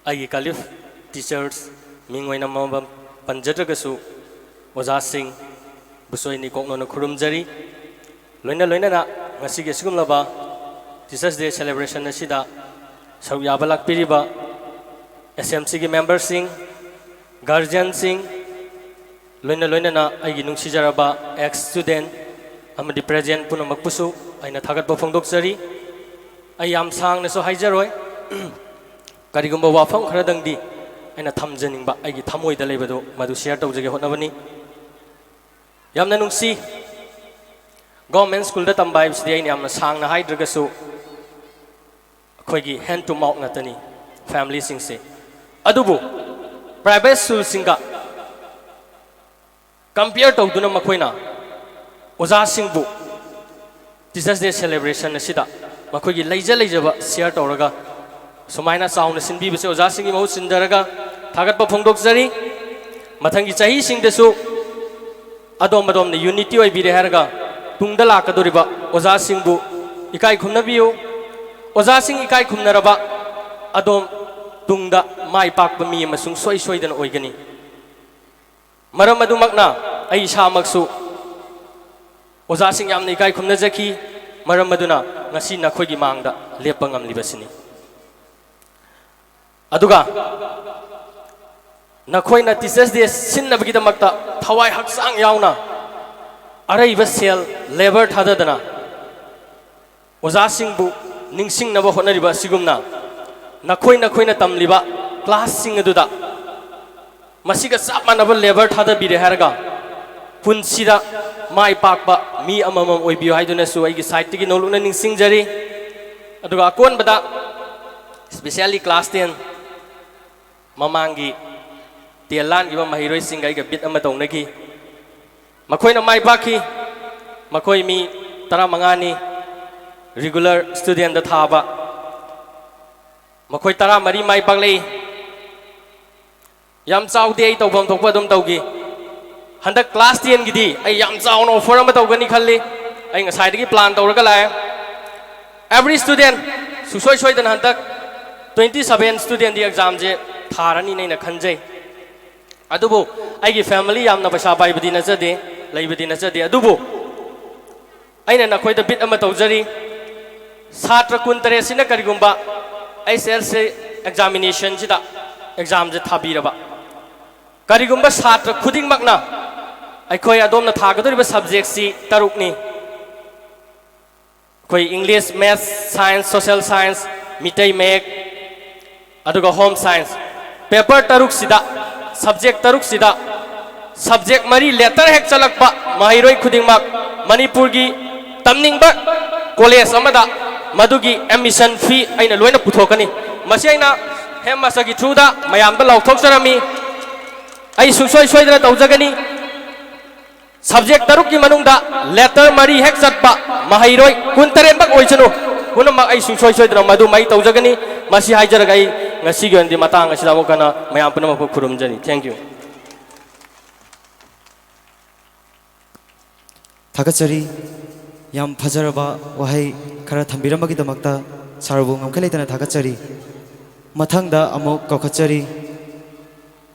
ꯑꯩꯒꯤ ꯀꯂꯤꯐ ꯇꯤꯆꯔꯁ, ꯃꯤꯡ ꯑꯣꯏꯅ ꯃꯃꯤꯡ ꯄꯟꯖꯗ꯭ꯔꯒꯁꯨ, ꯑꯣꯖꯥꯁꯤꯡꯕꯨꯁꯨ ꯑꯩꯅ ꯏꯀꯣꯛꯅꯅ ꯈꯨꯔꯨꯝꯖꯔꯤ꯫ ꯂꯣꯏꯅ ꯂꯣꯏꯅꯅ ꯉꯁꯤꯒꯤ ꯑꯁꯤꯒꯨꯝꯂꯕ Teachers' Day celebration ꯑꯁꯤꯗ ꯁꯔꯨꯛ ꯌꯥꯕ ꯂꯥꯛꯄꯤꯔꯤꯕ S M C ꯒꯤ ꯃꯦꯝꯕꯔꯁꯤꯡ, ꯒꯥꯔꯖꯤꯌꯟꯁꯤꯡ, ꯂꯣꯏꯅ ꯂꯣꯏꯅꯅ ꯑꯩꯒꯤ ꯅꯨꯡꯁꯤꯖꯔꯕ ex student ꯑꯃꯗꯤ present ꯄꯨꯝꯅꯃꯛꯄꯨꯁꯨ ꯑꯩꯅ ꯊꯥꯒꯠꯄ ꯐꯣꯡꯗꯣꯛꯆꯔꯤ꯫ ꯑꯩ ꯌꯥꯝ ꯁꯥꯡꯅꯁꯨ ꯍꯥꯏꯖꯔꯣꯏ꯫ ꯀꯔꯤꯒꯨꯝꯕ ꯋꯥꯐꯝ ꯈꯔꯗꯪꯗꯤ ꯑꯩꯅ ꯊꯝꯖꯅꯤꯡꯕ, ꯑꯩꯒꯤ ꯊꯃꯣꯏꯗ ꯂꯩꯕꯗꯨ ꯃꯗꯨ share ꯇꯧꯖꯒꯦ ꯍꯣꯠꯅꯕꯅꯤ꯫ ꯌꯥꯝꯅ ꯅꯨꯡꯁꯤ, government schoolꯗ ꯇꯝꯕ ꯍꯥꯏꯕꯁꯤꯗꯤ ꯑꯩꯅ ꯌꯥꯝꯅ ꯁꯥꯡꯅ ꯍꯥꯏꯗ꯭ꯔꯒꯁꯨ ꯑꯩꯈꯣꯏꯒꯤ hand to mouth ꯉꯥꯛꯇꯅꯤ familyꯁꯤꯡꯁꯦ꯫ ꯑꯗꯨꯕꯨ private schoolꯁꯤꯡꯒ compare ꯇꯧꯗꯨꯅ ꯃꯈꯣꯏꯅ ꯑꯣꯖꯥꯁꯤꯡꯕꯨ Teachers' Day celebration ꯑꯁꯤꯗ ꯃꯈꯣꯏꯒꯤ ꯂꯩꯖ ꯂꯩꯖꯕ share ꯇꯧꯔꯒ ꯁꯨꯃꯥꯏꯅ ꯆꯥꯎꯅ ꯁꯤꯟꯕꯤꯕꯁꯦ ꯑꯣꯖꯥꯁꯤꯡꯒꯤ ꯃꯍꯨꯠ ꯁꯤꯟꯖꯔꯒ ꯊꯥꯒꯠꯄ ꯐꯣꯡꯗꯣꯛꯆꯔꯤ꯫ ꯃꯊꯪꯒꯤ ꯆꯍꯤꯁꯤꯡꯗꯁꯨ ꯑꯗꯣꯝ ꯑꯗꯣꯝꯅ unity ꯑꯣꯏꯕꯤꯔꯦ ꯍꯥꯏꯔꯒ ꯇꯨꯡꯗ ꯂꯥꯛꯀꯗꯧꯔꯤꯕ ꯑꯣꯖꯥꯁꯤꯡꯕꯨ ꯏꯀꯥꯏ ꯈꯨꯝꯅꯕꯤꯌꯨ꯫ ꯑꯣꯖꯥꯁꯤꯡ ꯏꯀꯥꯏ ꯈꯨꯝꯅꯔꯕ ꯑꯗꯣꯝ ꯇꯨꯡꯗ ꯃꯥꯏ ꯄꯥꯛꯄ ꯃꯤ ꯑꯃꯁꯨꯡ ꯁꯣꯏ ꯁꯣꯏꯗꯅ ꯑꯣꯏꯒꯅꯤ꯫ ꯃꯔꯝ ꯑꯗꯨꯃꯛꯅ ꯑꯩ ꯏꯁꯥꯃꯛꯁꯨ ꯑꯣꯖꯥꯁꯤꯡ ꯌꯥꯝꯅ ꯏꯀꯥꯏ ꯈꯨꯝꯅꯖꯈꯤ꯫ ꯃꯔꯝ ꯑꯗꯨꯅ ꯉꯁꯤ ꯅꯈꯣꯏꯒꯤ ꯃꯥꯡꯗ ꯂꯦꯞꯄ ꯉꯝꯂꯤꯕꯁꯤꯅꯤ꯫ ꯑꯗꯨꯒ ꯅꯈꯣꯏꯅ Teachers' Day ꯁꯤꯟꯅꯕꯒꯤꯗꯃꯛꯇ ꯊꯋꯥꯏ ꯍꯛꯆꯥꯡ ꯌꯥꯎꯅ ꯑꯔꯩꯕ ꯁꯦꯜ, labour ꯊꯥꯗꯗꯅ ꯑꯣꯖꯥꯁꯤꯡꯕꯨ ꯅꯤꯡꯁꯤꯡꯅꯕ ꯍꯣꯠꯅꯔꯤꯕ ꯑꯁꯤꯒꯨꯝꯅ ꯅꯈꯣꯏ ꯅꯈꯣꯏꯅ ꯇꯝꯂꯤꯕ classꯁꯤꯡ ꯑꯗꯨꯗ ꯃꯁꯤꯒ ꯆꯞ ꯃꯥꯟꯅꯕ labour ꯊꯥꯗꯕꯤꯔꯦ ꯍꯥꯏꯔꯒ ꯄꯨꯟꯁꯤꯗ ꯃꯥꯏ ꯄꯥꯛꯄ ꯃꯤ ꯑꯃꯃꯝ ꯑꯣꯏꯕꯤꯌꯨ ꯍꯥꯏꯗꯨꯅꯁꯨ ꯑꯩꯒꯤ sideꯇꯒꯤ ꯅꯧꯂꯨꯛꯅ ꯅꯤꯡꯁꯤꯡꯖꯔꯤ꯫ ꯑꯗꯨꯒ ꯑꯀꯣꯟꯕꯗ especially class ten ꯃꯃꯥꯡꯒꯤ ten ꯂꯥꯟꯈꯤꯕ ꯃꯍꯩꯔꯣꯏꯁꯤꯡꯒ ꯑꯩꯒ bid ꯑꯃ ꯇꯧꯅꯈꯤ꯫ ꯃꯈꯣꯏꯅ ꯃꯥꯏ ꯄꯥꯛꯈꯤ꯫ ꯃꯈꯣꯏ ꯃꯤ ꯇꯔꯥꯃꯉꯥꯅꯤ, regular studentꯗ ꯊꯥꯕ꯫ ꯃꯈꯣꯏ ꯇꯔꯥꯃꯔꯤ ꯃꯥꯏ ꯄꯥꯛꯂꯛꯏ꯫ ꯌꯥꯝ ꯆꯥꯎꯗꯦ, ꯑꯩ ꯇꯧꯐꯝ ꯊꯣꯛꯄ ꯑꯗꯨꯝ ꯇꯧꯈꯤ꯫ ꯍꯟꯗꯛ class ten ꯒꯤꯗꯤ ꯑꯩ ꯌꯥꯝ ꯆꯥꯎꯅ offer ꯑꯃ ꯇꯧꯒꯅꯤ ꯈꯜꯂꯤ꯫ ꯑꯩ ꯉꯁꯥꯏꯗꯒꯤ plan ꯇꯧꯔꯒ ꯂꯥꯛꯑꯦ꯫ Every student, ꯁꯨꯡꯁꯣꯏ ꯁꯣꯏꯗꯅ ꯍꯟꯗꯛ twenty seven student ꯗꯤ exam ꯁꯦ ꯊꯥꯔꯅꯤꯅ ꯑꯩꯅ ꯈꯟꯖꯩ꯫ ꯑꯗꯨꯕꯨ ꯑꯩꯒꯤ family ꯌꯥꯝꯅ ꯄꯩꯁꯥ ꯄꯥꯏꯕꯗꯤ ꯅꯠꯆꯗꯦ, ꯂꯩꯕꯗꯤ ꯅꯠꯆꯗꯦ꯫ ꯑꯗꯨꯕꯨ ꯑꯩꯅ ꯅꯈꯣꯏꯗ bid ꯑꯃ ꯇꯧꯖꯔꯤ꯫ ꯁꯥꯇ꯭ꯔ ꯀꯨꯟꯇꯔꯦꯠꯁꯤꯅ ꯀꯔꯤꯒꯨꯝꯕ H S L C examination ꯁꯤꯗ exam ꯁꯦ ꯊꯥꯕꯤꯔꯕ, ꯀꯔꯤꯒꯨꯝꯕ ꯁꯥꯇ꯭ꯔ ꯈꯨꯗꯤꯡꯃꯛꯅ ꯑꯩꯈꯣꯏ ꯑꯗꯣꯝꯅ ꯊꯥꯒꯗꯧꯔꯤꯕ subject ꯁꯤ ꯇꯔꯨꯛꯅꯤ꯫ ꯑꯩꯈꯣꯏ English, Maths, Science, Social Science, Meitei ꯃꯌꯦꯛ, ꯑꯗꯨꯒ Home Science꯫ Paper ꯇꯔꯨꯛꯁꯤꯗ, subject ꯇꯔꯨꯛꯁꯤꯗ, subject ꯃꯔꯤ letter ꯍꯦꯛ ꯆꯠꯂꯛꯄ ꯃꯍꯩꯔꯣꯏ ꯈꯨꯗꯤꯡꯃꯛ ꯃꯅꯤꯄꯨꯔꯒꯤ ꯇꯝꯅꯤꯡꯕ college ꯑꯃꯗ ꯃꯗꯨꯒꯤ admission fee ꯑꯩꯅ ꯂꯣꯏꯅ ꯄꯨꯊꯣꯛꯀꯅꯤ꯫ ꯃꯁꯤ ꯑꯩꯅ headmaster ꯒꯤ through ꯗ ꯃꯌꯥꯝꯗ ꯂꯥꯎꯊꯣꯛꯆꯔꯝꯃꯤ꯫ ꯑꯩ ꯁꯨꯡꯁꯣꯏ ꯁꯣꯏꯗꯅ ꯇꯧꯖꯒꯅꯤ꯫ Subject ꯇꯔꯨꯛꯀꯤ ꯃꯅꯨꯡꯗ letter ꯃꯔꯤ ꯍꯦꯛ ꯆꯠꯄ ꯃꯍꯩꯔꯣꯏ ꯀꯨꯟꯇꯔꯦꯠꯃꯛ ꯑꯣꯏꯁꯅꯨ, ꯄꯨꯝꯅꯃꯛ ꯑꯩ ꯁꯨꯡꯁꯣꯏ ꯁꯣꯏꯗꯅ ꯃꯗꯨꯃ ꯑꯩ ꯇꯧꯖꯒꯅꯤ꯫ ꯃꯁꯤ ꯍꯥꯏꯖꯔꯒ ꯑꯩ ꯉꯁꯤꯒꯤ ꯑꯣꯏꯅꯗꯤ ꯃꯇꯥꯡ ꯑꯁꯤꯗ ꯑꯃꯨꯛ ꯍꯟꯅ ꯃꯌꯥꯝ ꯄꯨꯝꯅꯃꯛꯄꯨ ꯈꯨꯔꯨꯝꯖꯔꯤ꯫ Thank you꯫ ꯊꯥꯒꯠꯆꯔꯤ꯫ ꯌꯥꯝ ꯐꯖꯔꯕ ꯋꯥꯍꯩ ꯈꯔ ꯊꯝꯕꯤꯔꯝꯕꯒꯤꯗꯃꯛꯇ ꯁꯥꯔꯕꯨ ꯉꯝꯈꯩ ꯂꯩꯇꯅ ꯊꯥꯒꯠꯆꯔꯤ꯫ ꯃꯊꯪꯗ ꯑꯃꯨꯛ ꯀꯧꯈꯠꯆꯔꯤ꯫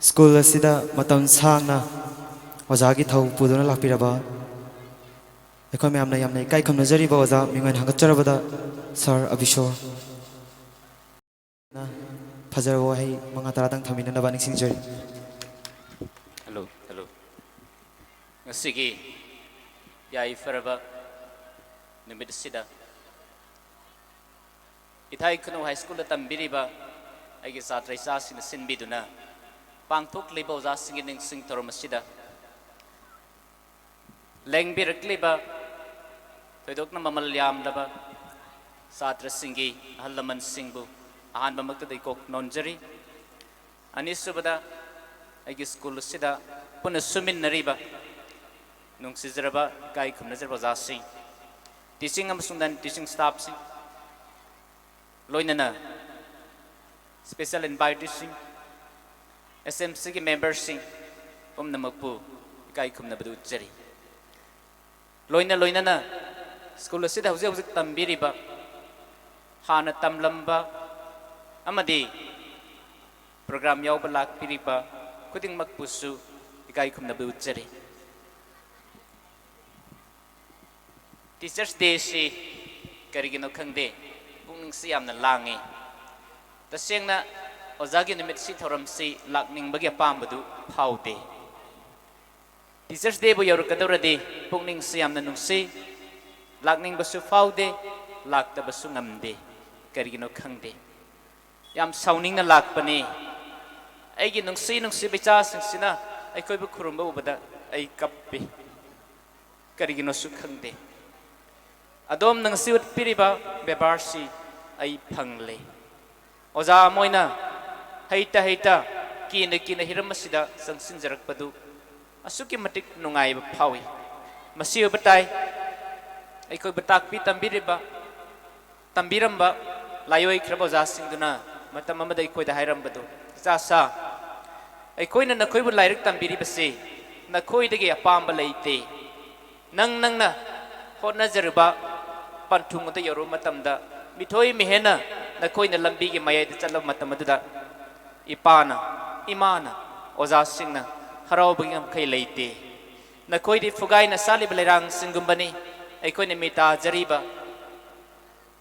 ꯁ꯭ꯀꯨꯜ ꯑꯁꯤꯗ ꯃꯇꯝ ꯁꯥꯡꯅ ꯑꯣꯖꯥꯒꯤ ꯊꯧ ꯄꯨꯗꯨꯅ ꯂꯥꯛꯄꯤꯔꯕ ꯑꯩꯈꯣꯏ ꯃꯌꯥꯝꯅ ꯌꯥꯝꯅ ꯏꯀꯥꯏ ꯈꯨꯝꯅꯖꯔꯤꯕ ꯑꯣꯖꯥ ꯃꯤꯡꯑꯣꯏꯅ ꯍꯪꯒꯠꯆꯔꯕꯗ ꯁꯥꯔ ꯑꯕꯤꯁꯣꯔ꯫ ꯐꯖꯔꯕ ꯋꯥꯍꯩ ꯃꯉꯥ ꯇꯔꯥꯗꯪ ꯊꯝꯕꯤꯅꯅꯕ ꯅꯤꯡꯁꯤꯡꯖꯔꯤ꯫ Hello, hello. ꯉꯁꯤꯒꯤ ꯌꯥꯏꯐꯔꯕ ꯅꯨꯃꯤꯠ ꯑꯁꯤꯗ ꯏꯊꯥꯏ ꯈꯨꯅꯧ ꯍꯥꯏ ꯁ꯭ꯀꯨꯜꯗ ꯇꯝꯕꯤꯔꯤꯕ ꯑꯩꯒꯤ ꯁꯥꯇ꯭ꯔ ꯏꯆꯥꯁꯤꯡꯅ ꯁꯤꯟꯕꯤꯗꯨꯅ ꯄꯥꯡꯊꯣꯛꯂꯤꯕ ꯑꯣꯖꯥꯁꯤꯡꯒꯤ ꯅꯤꯡꯁꯤꯡ ꯊꯧꯔꯝ ꯑꯁꯤꯗ ꯂꯦꯡꯕꯤꯔꯛꯂꯤꯕ ꯊꯣꯏꯗꯣꯛꯅ ꯃꯃꯜ ꯌꯥꯝꯂꯕ ꯁꯥꯇ꯭ꯔꯁꯤꯡꯒꯤ ꯑꯍꯜ ꯂꯃꯟꯁꯤꯡꯕꯨ ꯑꯍꯥꯟꯕꯃꯛꯇꯗ ꯏꯀꯣꯛ ꯅꯣꯟꯖꯔꯤ꯫ ꯑꯅꯤꯁꯨꯕꯗ, ꯑꯩꯒꯤ ꯁ꯭ꯀꯨꯜ ꯑꯁꯤꯗ ꯄꯨꯟꯅ ꯁꯨꯃꯤꯟꯅꯔꯤꯕ ꯅꯨꯡꯁꯤꯖꯔꯕ ꯏꯀꯥꯏ ꯈꯨꯝꯅꯖꯔꯕ ꯑꯣꯖꯥꯁꯤꯡ, teaching ꯑꯃꯁꯨꯡ non teaching staffꯁꯤꯡ, ꯂꯣꯏꯅꯅ special inviteeꯁꯤꯡ, S M Cꯒꯤ memberꯁꯤꯡ ꯄꯨꯝꯅꯃꯛꯄꯨ ꯏꯀꯥꯏ ꯈꯨꯝꯅꯕꯗꯨ ꯎꯠꯆꯔꯤ꯫ ꯂꯣꯏꯅ ꯂꯣꯏꯅꯅ ꯁ꯭ꯀꯨꯜ ꯑꯁꯤꯗ ꯍꯧꯖꯤꯛ ꯍꯧꯖꯤꯛ ꯇꯝꯕꯤꯔꯤꯕ, ꯍꯥꯟꯅ ꯇꯝꯂꯝꯕ ꯑꯃꯗꯤ ꯄ꯭ꯔꯣꯒ꯭ꯔꯥꯝ ꯌꯥꯎꯕ ꯂꯥꯛꯄꯤꯔꯤꯕ ꯈꯨꯗꯤꯡꯃꯛꯄꯨꯁꯨ ꯏꯀꯥꯏ ꯈꯨꯝꯅꯕ ꯎꯠꯆꯔꯤ꯫ ꯇꯤꯆꯔꯁ ꯗꯦꯁꯤ ꯀꯔꯤꯒꯤꯅꯣ ꯈꯪꯗꯦ, ꯄꯨꯛꯅꯤꯡꯁꯤ ꯌꯥꯝꯅ ꯂꯥꯡꯉꯤ꯫ ꯇꯁꯦꯡꯅ ꯑꯣꯖꯥꯒꯤ ꯅꯨꯃꯤꯠꯁꯤ ꯊꯧꯔꯝꯁꯤ ꯂꯥꯛꯅꯤꯡꯕꯒꯤ ꯑꯄꯥꯝꯕꯗꯨ ꯐꯥꯎꯗꯦ꯫ ꯇꯤꯆꯔꯁ ꯗꯦꯕꯨ ꯌꯧꯔꯛꯀꯗꯧꯔꯗꯤ ꯄꯨꯛꯅꯤꯡꯁꯤ ꯌꯥꯝꯅ ꯅꯨꯡꯁꯤ, ꯂꯥꯛꯅꯤꯡꯕꯁꯨ ꯐꯥꯎꯗꯦ, ꯂꯥꯛꯇꯕꯁꯨ ꯉꯝꯗꯦ꯫ ꯀꯔꯤꯒꯤꯅꯣ ꯈꯪꯗꯦ꯫ ꯌꯥꯝ ꯁꯥꯎꯅꯤꯡꯅ ꯂꯥꯛꯄꯅꯤ꯫ ꯑꯩꯒꯤ ꯅꯨꯡꯁꯤ ꯅꯨꯡꯁꯤꯕ ꯏꯆꯥꯁꯤꯡꯁꯤꯅ ꯑꯩꯈꯣꯏꯕꯨ ꯈꯨꯔꯨꯝꯕ ꯎꯕꯗ ꯑꯩ ꯀꯞꯄꯤ꯫ ꯀꯔꯤꯒꯤꯅꯣꯁꯨ ꯈꯪꯗꯦ꯫ ꯑꯗꯣꯝꯅ ꯉꯁꯤ ꯎꯠꯄꯤꯔꯤꯕ ꯕꯦꯕꯥꯔꯁꯤ ꯑꯩ ꯐꯪꯂꯦ꯫ ꯑꯣꯖꯥ ꯑꯃ ꯑꯣꯏꯅ ꯍꯩꯇ ꯍꯩꯇ, ꯀꯤꯅ ꯀꯤꯅ ꯍꯤꯔꯝ ꯑꯁꯤꯗ ꯆꯪꯁꯤꯟꯖꯔꯛꯄꯗꯨ ꯑꯁꯨꯛꯀꯤ ꯃꯇꯤꯛ ꯅꯨꯡꯉꯥꯏꯕ ꯐꯥꯎꯏ꯫ ꯃꯁꯤ ꯑꯣꯏꯕ ꯇꯥꯏ, ꯑꯩꯈꯣꯏꯕꯨ ꯇꯥꯛꯄꯤ ꯇꯝꯕꯤꯔꯤꯕ, ꯇꯝꯕꯤꯔꯝꯕ ꯂꯥꯏꯑꯣꯏꯈ꯭ꯔꯕ ꯑꯣꯖꯥꯁꯤꯡꯗꯨꯅ ꯃꯇꯝ ꯑꯃꯗ ꯑꯩꯈꯣꯏꯗ ꯍꯥꯏꯔꯝꯕꯗꯨ, "ꯏꯆꯥꯁꯥ, ꯑꯩꯈꯣꯏꯅ ꯅꯈꯣꯏꯕꯨ ꯂꯥꯏꯔꯤꯛ ꯇꯝꯕꯤꯔꯤꯕꯁꯤ ꯅꯈꯣꯏꯗꯒꯤ ꯑꯄꯥꯝꯕ ꯂꯩꯇꯦ꯫ ꯅꯪ ꯅꯪꯅ ꯍꯣꯠꯅꯖꯔꯨꯕ ꯄꯟꯊꯨꯡ ꯑꯗꯨ ꯌꯧꯔꯨꯕ ꯃꯇꯝꯗ, ꯃꯤꯊꯣꯏ ꯃꯤꯍꯦꯟꯅ ꯅꯈꯣꯏꯅ ꯂꯝꯕꯤꯒꯤ ꯃꯌꯥꯏꯗ ꯆꯠꯂꯕ ꯃꯇꯝ ꯑꯗꯨꯗ ꯏꯄꯥꯅ, ꯏꯃꯥꯅ, ꯑꯣꯖꯥꯁꯤꯡꯅ ꯍꯔꯥꯎꯕꯒꯤ ꯉꯝꯈꯩ ꯂꯩꯇꯦ꯫ ꯅꯈꯣꯏꯗꯤ ꯐꯨꯒꯥꯏꯅ ꯁꯥꯠꯂꯤꯕ ꯂꯩꯔꯥꯡꯁꯤꯡꯒꯨꯝꯕꯅꯤ꯫ ꯑꯩꯈꯣꯏꯅ ꯃꯤ ꯇꯥꯖꯔꯤꯕ,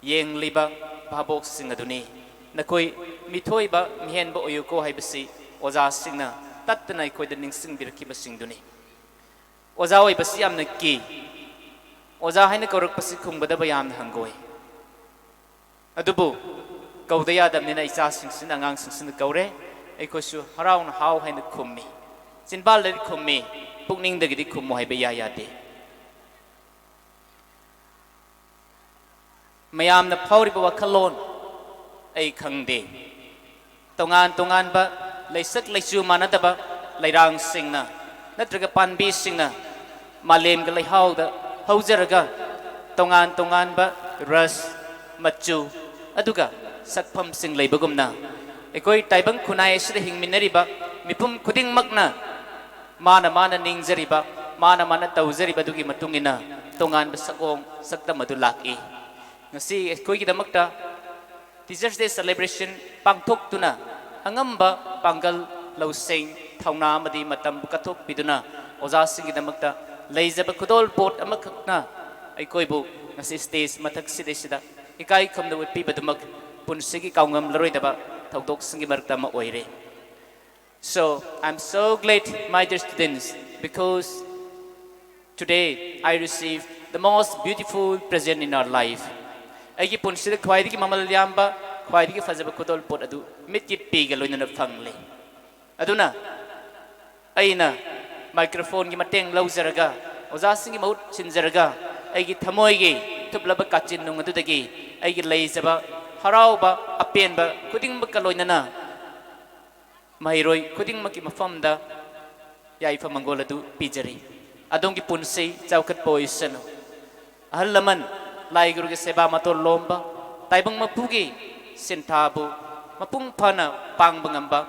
ꯌꯦꯡꯂꯤꯕ ꯚꯥꯕꯣꯛꯁꯤꯡ ꯑꯗꯨꯅꯤ꯫ ꯅꯈꯣꯏ ꯃꯤꯊꯣꯏꯕ ꯃꯤꯍꯦꯟꯕ ꯑꯣꯏꯌꯨꯀꯣ" ꯍꯥꯏꯕꯁꯤ ꯑꯣꯖꯥꯁꯤꯡꯅ ꯇꯠꯇꯅ ꯑꯩꯈꯣꯏꯗ ꯅꯤꯡꯁꯤꯡꯕꯤꯔꯛꯈꯤꯕꯁꯤꯡꯗꯨꯅꯤ꯫ ꯑꯣꯖꯥ ꯑꯣꯏꯕꯁꯤ ꯌꯥꯝꯅ ꯀꯤ꯫ ꯑꯣꯖꯥ ꯍꯥꯏꯅ ꯀꯧꯔꯛꯄꯁꯤ ꯈꯨꯝꯒꯗꯕ ꯌꯥꯝꯅ ꯍꯪꯒꯣꯏ꯫ ꯑꯗꯨꯕꯨ ꯀꯧꯗ ꯌꯥꯗꯕꯅꯤꯅ ꯏꯆꯥꯁꯤꯡꯁꯤꯅ, ꯑꯉꯥꯡꯁꯤꯡꯁꯤꯅ ꯀꯧꯔꯦ꯫ ꯑꯩꯈꯣꯏꯁꯨ ꯍꯔꯥꯎꯅ ꯍꯥꯎ ꯍꯥꯏꯅ ꯈꯨꯝꯃꯤ꯫ ꯆꯤꯟꯕꯥꯜꯗꯗꯤ ꯈꯨꯝꯃꯤ, ꯄꯨꯛꯅꯤꯡꯗꯒꯤꯗꯤ ꯈꯨꯝꯃꯨ ꯍꯥꯏꯕ ꯏꯌꯥ ꯌꯥꯗꯦ꯫ ꯃꯌꯥꯝꯅ ꯐꯥꯎꯔꯤꯕ ꯋꯥꯈꯜꯂꯣꯟ ꯑꯩ ꯈꯪꯗꯦ꯫ ꯇꯣꯉꯥꯟ ꯇꯣꯉꯥꯟꯕ ꯂꯩꯁꯛ ꯂꯩꯆꯨ ꯃꯥꯟꯅꯗꯕ ꯂꯩꯔꯥꯡꯁꯤꯡꯅ ꯅꯠꯇ꯭ꯔꯒ ꯄꯥꯝꯕꯤꯁꯤꯡꯅ ꯃꯥꯂꯦꯝꯒꯤ ꯂꯩꯍꯥꯎꯗ ꯍꯧꯖꯔꯒ, ꯇꯣꯉꯥꯟ ꯇꯣꯉꯥꯟꯕ ꯔꯁ, ꯃꯆꯨ, ꯑꯗꯨꯒ ꯁꯛꯐꯝꯁꯤꯡ ꯂꯩꯕꯒꯨꯝꯅ, ꯑꯩꯈꯣꯏ ꯇꯥꯏꯕꯪ ꯈꯨꯟꯅꯥꯏ ꯑꯁꯤꯗ ꯍꯤꯡꯃꯤꯟꯅꯔꯤꯕ ꯃꯤꯄꯨꯝ ꯈꯨꯗꯤꯡꯃꯛꯅ ꯃꯥꯅ ꯃꯥꯅ ꯅꯤꯡꯖꯔꯤꯕ, ꯃꯥꯅ ꯃꯥꯅ ꯇꯧꯖꯔꯤꯕꯗꯨꯒꯤ ꯃꯇꯨꯡ ꯏꯟꯅ ꯇꯣꯉꯥꯟꯕ ꯁꯛꯑꯣꯡ ꯁꯛꯇꯝ ꯑꯗꯨ ꯂꯥꯛꯏ꯫ ꯉꯁꯤ ꯑꯩꯈꯣꯏꯒꯤꯗꯃꯛꯇ Teachers' Day celebration ꯄꯥꯡꯊꯣꯛꯇꯨꯅ ꯑꯉꯝꯕ ꯄꯥꯡꯒꯜ, ꯂꯧꯁꯤꯡ, ꯊꯧꯅꯥ ꯑꯃꯗꯤ ꯃꯇꯝꯕꯨ ꯀꯠꯊꯣꯛꯄꯤꯗꯨꯅ ꯑꯣꯖꯥꯁꯤꯡꯒꯤꯗꯃꯛꯇ ꯂꯩꯖꯕ ꯈꯨꯗꯣꯜ ꯄꯣꯠ ꯑꯃꯈꯛꯅ ꯑꯩꯈꯣꯏꯕꯨ ꯉꯁꯤ stage ꯃꯊꯛꯁꯤꯗꯩꯁꯤꯗ ꯏꯀꯥꯏ ꯈꯨꯝꯅ ꯎꯠꯄꯤꯕꯗꯨꯃꯛ ꯄꯨꯟꯁꯤꯒꯤ ꯀꯥꯎꯉꯝꯂꯔꯣꯏꯗꯕ ꯊꯧꯗꯣꯛꯁꯤꯡꯒꯤ ꯃꯔꯛꯇ ꯑꯃ ꯑꯣꯏꯔꯦ꯫ So, I'm so glad, my dear students, because today I received the most beautiful present in our life. ꯑꯩꯒꯤ ꯄꯨꯟꯁꯤꯗ ꯈ꯭ꯋꯥꯏꯗꯒꯤ ꯃꯃꯜ ꯌꯥꯝꯕ, ꯈ꯭ꯋꯥꯏꯗꯒꯤ ꯐꯖꯕ ꯈꯨꯗꯣꯜ ꯄꯣꯠ ꯑꯗꯨ ꯃꯤꯠꯀꯤ ꯄꯤꯒ ꯂꯣꯏꯅꯅ ꯐꯪꯂꯦ꯫ ꯑꯗꯨꯅ ꯑꯩꯅ microphone-ꯒꯤ ꯃꯇꯦꯡ ꯂꯧꯖꯔꯒ, ꯑꯣꯖꯥꯁꯤꯡꯒꯤ ꯃꯍꯨꯠ ꯁꯤꯟꯖꯔꯒ, ꯑꯩꯒꯤ ꯊꯃꯣꯏꯒꯤ ꯊꯨꯞꯂꯕ ꯀꯥꯆꯤꯟ ꯅꯨꯡ ꯑꯗꯨꯗꯒꯤ ꯑꯩꯒꯤ ꯂꯩꯖꯕ ꯍꯔꯥꯎꯕ, ꯑꯄꯦꯟꯕ ꯈꯨꯗꯤꯡꯃꯛꯀ ꯂꯣꯏꯅꯅ ꯃꯍꯩꯔꯣꯏ ꯈꯨꯗꯤꯡꯃꯛꯀꯤ ꯃꯐꯝꯗ ꯌꯥꯏꯐ ꯃꯪꯒꯣꯜ ꯑꯗꯨ ꯄꯤꯖꯔꯤ꯫ ꯑꯗꯣꯝꯒꯤ ꯄꯨꯟꯁꯤ ꯆꯥꯎꯈꯠꯄ ꯑꯣꯏꯁꯅꯨ꯫ ꯑꯍꯜ ꯂꯃꯟ, ꯂꯥꯏ ꯒꯨꯔꯨꯒꯤ ꯁꯦꯕꯥ ꯃꯇꯣꯜ ꯂꯣꯝꯕ, ꯇꯥꯏꯕꯪ ꯃꯄꯨꯒꯤ ꯁꯤꯟꯊꯥꯕꯨ ꯃꯄꯨꯡ ꯐꯥꯅ ꯄꯥꯡꯕ ꯉꯝꯕ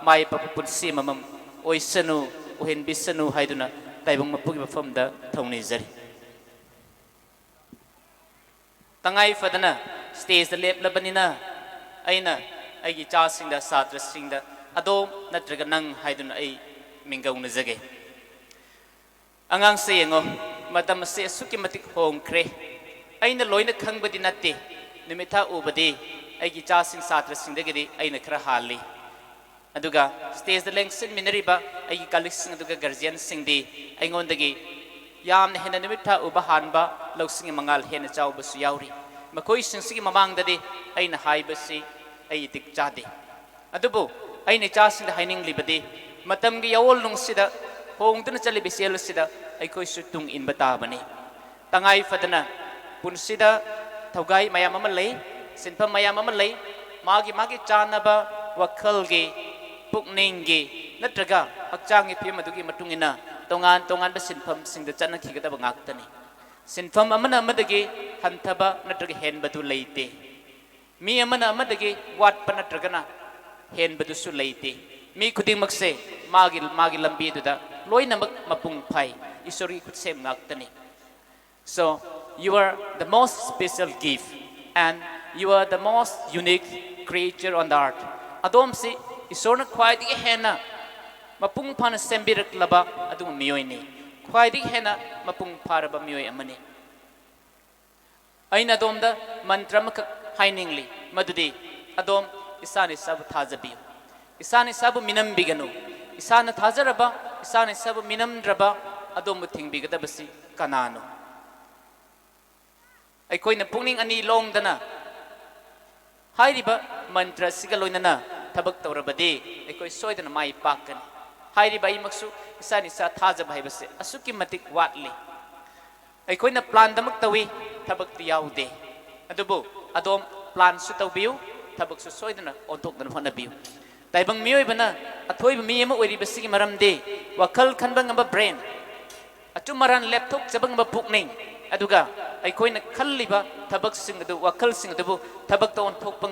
ꯃꯥꯏ ꯄꯥꯛꯄ ꯄꯨꯟꯁꯤ ꯑꯃꯃꯝ ꯑꯣꯏꯁꯅꯨ, ꯑꯣꯏꯍꯟꯕꯤꯁꯅꯨ ꯍꯥꯏꯗꯨꯅ ꯇꯥꯏꯕꯪ ꯃꯄꯨꯒꯤ ꯃꯐꯝꯗ ꯊꯧꯅꯤꯖꯔꯤ꯫ ꯇꯉꯥꯏ ꯐꯗꯅ stage-ꯇ ꯂꯦꯞꯂꯕꯅꯤꯅ ꯑꯩꯅ ꯑꯩꯒꯤ ꯏꯆꯥꯁꯤꯡꯗ, ꯁꯥꯇ꯭ꯔꯁꯤꯡꯗ ꯑꯗꯣꯝ ꯅꯠꯇ꯭ꯔꯒ ꯅꯪ ꯍꯥꯏꯗꯨꯅ ꯑꯩ ꯃꯤꯡꯒꯧꯅꯖꯒꯦ꯫ ꯑꯉꯥꯡꯁꯦ ꯌꯦꯡꯉꯣ, ꯃꯇꯝ ꯑꯁꯤ ꯑꯁꯨꯛꯀꯤ ꯃꯇꯤꯛ ꯍꯣꯡꯈ꯭ꯔꯦ꯫ ꯑꯩꯅ ꯂꯣꯏꯅ ꯈꯪꯕꯗꯤ ꯅꯠꯇꯦ, ꯅꯨꯃꯤꯠ ꯊꯥ ꯎꯕꯗꯤ ꯑꯩꯒꯤ ꯏꯆꯥꯁꯤꯡ ꯁꯥꯇ꯭ꯔꯁꯤꯡꯗꯒꯤꯗꯤ ꯑꯩꯅ ꯈꯔ ꯍꯥꯜꯂꯤ꯫ ꯑꯗꯨꯒ stage-ꯇ ꯂꯦꯡꯁꯤꯟꯃꯤꯟꯅꯔꯤꯕ ꯑꯩꯒꯤ colleague-ꯁꯤꯡ ꯑꯗꯨꯒ guardian-ꯁꯤꯡꯗꯤ ꯑꯩꯉꯣꯟꯗꯒꯤ ꯌꯥꯝꯅ ꯍꯦꯟꯅ ꯅꯨꯃꯤꯠ ꯊꯥ ꯎꯕ ꯍꯥꯟꯕ, ꯂꯧꯁꯤꯡꯒꯤ ꯃꯉꯥꯜ ꯍꯦꯟꯅ ꯆꯥꯎꯕꯁꯨ ꯌꯥꯎꯔꯤ꯫ ꯃꯈꯣꯏꯁꯤꯡꯁꯤꯒꯤ ꯃꯃꯥꯡꯗꯗꯤ ꯑꯩꯅ ꯍꯥꯏꯕꯁꯤ ꯑꯩ ꯏꯇꯤꯛ ꯆꯥꯗꯦ꯫ ꯑꯗꯨꯕꯨ ꯑꯩꯅ ꯏꯆꯥꯁꯤꯡꯗ ꯍꯥꯏꯅꯤꯡꯂꯤꯕꯗꯤ, ꯃꯇꯝꯒꯤ ꯑꯑꯣꯟꯂꯨꯡꯁꯤꯗ ꯍꯣꯡꯗꯨꯅ ꯆꯠꯂꯤꯕ ꯏꯆꯦꯜ ꯑꯁꯤꯗ ꯑꯩꯈꯣꯏꯁꯨ ꯇꯨꯡ ꯏꯟꯕ ꯇꯥꯕꯅꯤ꯫ ꯇꯉꯥꯏ ꯐꯗꯅ ꯄꯨꯟꯁꯤꯗ ꯊꯧꯒꯥꯏ ꯃꯌꯥꯝ ꯑꯃ ꯂꯩ, ꯁꯤꯟꯐꯝ ꯃꯌꯥꯝ ꯑꯃ ꯂꯩ, ꯃꯥꯒꯤ ꯃꯥꯒꯤ ꯆꯥꯟꯅꯕ ꯋꯥꯈꯜꯒꯤ, ꯄꯨꯛꯅꯤꯡꯒꯤ ꯅꯠꯇ꯭ꯔꯒ ꯍꯛꯆꯥꯡꯒꯤ ꯐꯤꯕꯝ ꯑꯗꯨꯒꯤ ꯃꯇꯨꯡ ꯏꯟꯅ ꯇꯣꯉꯥꯟ ꯇꯣꯉꯥꯟꯕ ꯁꯤꯟꯐꯝꯁꯤꯡꯗ ꯆꯠꯅꯈꯤꯒꯗꯕ ꯉꯥꯛꯇꯅꯤ꯫ ꯁꯤꯟꯐꯝ ꯑꯃꯅ ꯑꯃꯗꯒꯤ ꯍꯟꯊꯕ ꯅꯠꯇ꯭ꯔꯒ ꯍꯦꯟꯕꯗꯨ ꯂꯩꯇꯦ꯫ ꯃꯤ ꯑꯃꯅ ꯑꯃꯗꯒꯤ ꯋꯥꯠꯄ ꯅꯠꯇ꯭ꯔꯒꯅ ꯍꯦꯟꯕꯗꯨꯁꯨ ꯂꯩꯇꯦ꯫ ꯃꯤ ꯈꯨꯗꯤꯡꯃꯛꯁꯦ ꯃꯥꯒꯤ, ꯃꯥꯒꯤ ꯂꯝꯕꯤ ꯑꯗꯨꯗ ꯂꯣꯏꯅꯃꯛ ꯃꯄꯨꯡ ꯐꯥꯏ꯫ ꯏꯁꯣꯔꯒꯤ ꯈꯨꯠꯁꯦꯝ ꯉꯥꯛꯇꯅꯤ꯫ So, you are the most special gift and you are the most unique creature on the earth. ꯑꯗꯣꯝꯁꯤ ꯏꯁꯣꯔꯅ ꯈ꯭ꯋꯥꯏꯗꯒꯤ ꯍꯦꯟꯅ ꯃꯄꯨꯡ ꯐꯥꯅ ꯁꯦꯝꯕꯤꯔꯛꯂꯕ ꯑꯗꯨꯒꯨꯝꯕ ꯃꯤꯑꯣꯏꯅꯤ꯫ ꯈ꯭ꯋꯥꯏꯗꯒꯤ ꯍꯦꯟꯅ ꯃꯄꯨꯡ ꯐꯥꯔꯕ ꯃꯤꯑꯣꯏ ꯑꯃꯅꯤ꯫ ꯑꯩꯅ ꯑꯗꯣꯝꯗ ꯃꯟꯇ꯭ꯔ ꯑꯃꯈꯛ ꯍꯥꯏꯅꯤꯡꯂꯤ, ꯃꯗꯨꯗꯤ ꯑꯗꯣꯝ ꯏꯁꯥꯅ ꯏꯁꯥꯕꯨ ꯊꯥꯖꯕꯤꯌꯨ꯫ ꯏꯁꯥꯅ ꯏꯁꯥꯕꯨ ꯃꯤꯅꯝꯕꯤꯒꯅꯨ꯫ ꯏꯁꯥꯅ ꯊꯥꯖꯔꯕ, ꯏꯁꯥꯅ ꯏꯁꯥꯕꯨ ꯃꯤꯅꯝꯗ꯭ꯔꯕ ꯑꯗꯣꯝꯕꯨ ꯊꯤꯡꯕꯤꯒꯗꯕꯁꯤ ꯀꯅꯥꯅꯣ? ꯑꯩꯈꯣꯏꯅ ꯄꯨꯛꯅꯤꯡ ꯑꯅꯤ ꯂꯣꯡꯗꯅ ꯍꯥꯏꯔꯤꯕ ꯃꯟꯇ꯭ꯔ ꯑꯁꯤꯒ ꯂꯣꯏꯅꯅ ꯊꯕꯛ ꯇꯧꯔꯕꯗꯤ ꯑꯩꯈꯣꯏ ꯁꯣꯏꯗꯅ ꯃꯥꯏ ꯄꯥꯛꯀꯅꯤ꯫ ꯍꯥꯏꯔꯤꯕ ꯑꯩꯃꯛꯁꯨ ꯏꯁꯥꯅ ꯏꯁꯥ ꯊꯥꯖꯕ ꯍꯥꯏꯕꯁꯦ ꯑꯁꯨꯛꯀꯤ ꯃꯇꯤꯛ ꯋꯥꯠꯂꯤ꯫ ꯑꯩꯈꯣꯏꯅ plan ꯗꯃꯛ ꯇꯧꯏ, ꯊꯕꯛꯇꯤ ꯌꯥꯎꯗꯦ꯫ ꯑꯗꯨꯕꯨ ꯑꯗꯣꯝ plan ꯁꯨ ꯇꯧꯕꯤꯌꯨ, ꯊꯕꯛꯁꯨ ꯁꯣꯏꯗꯅ ꯑꯣꯟꯊꯣꯛꯅꯕ ꯍꯣꯠꯅꯕꯤꯌꯨ꯫ ꯇꯥꯏꯕꯪ ꯃꯤꯑꯣꯏꯕꯅ ꯑꯊꯣꯏꯕ ꯃꯤ ꯑꯃ ꯑꯣꯏꯔꯤꯕꯁꯤꯒꯤ ꯃꯔꯝꯗꯤ ꯋꯥꯈꯜ ꯈꯟꯕ ꯉꯝꯕ brain, ꯑꯆꯨꯝ ꯑꯔꯥꯟ ꯂꯦꯞꯊꯣꯛꯆꯕ ꯉꯝꯕ ꯄꯨꯛꯅꯤꯡ, ꯑꯗꯨꯒ ꯑꯩꯈꯣꯏꯅ ꯈꯜꯂꯤꯕ ꯊꯕꯛꯁꯤꯡ ꯑꯗꯨ, ꯋꯥꯈꯜꯁꯤꯡ ꯑꯗꯨꯕꯨ ꯊꯕꯛꯇ ꯑꯣꯟꯊꯣꯛꯄ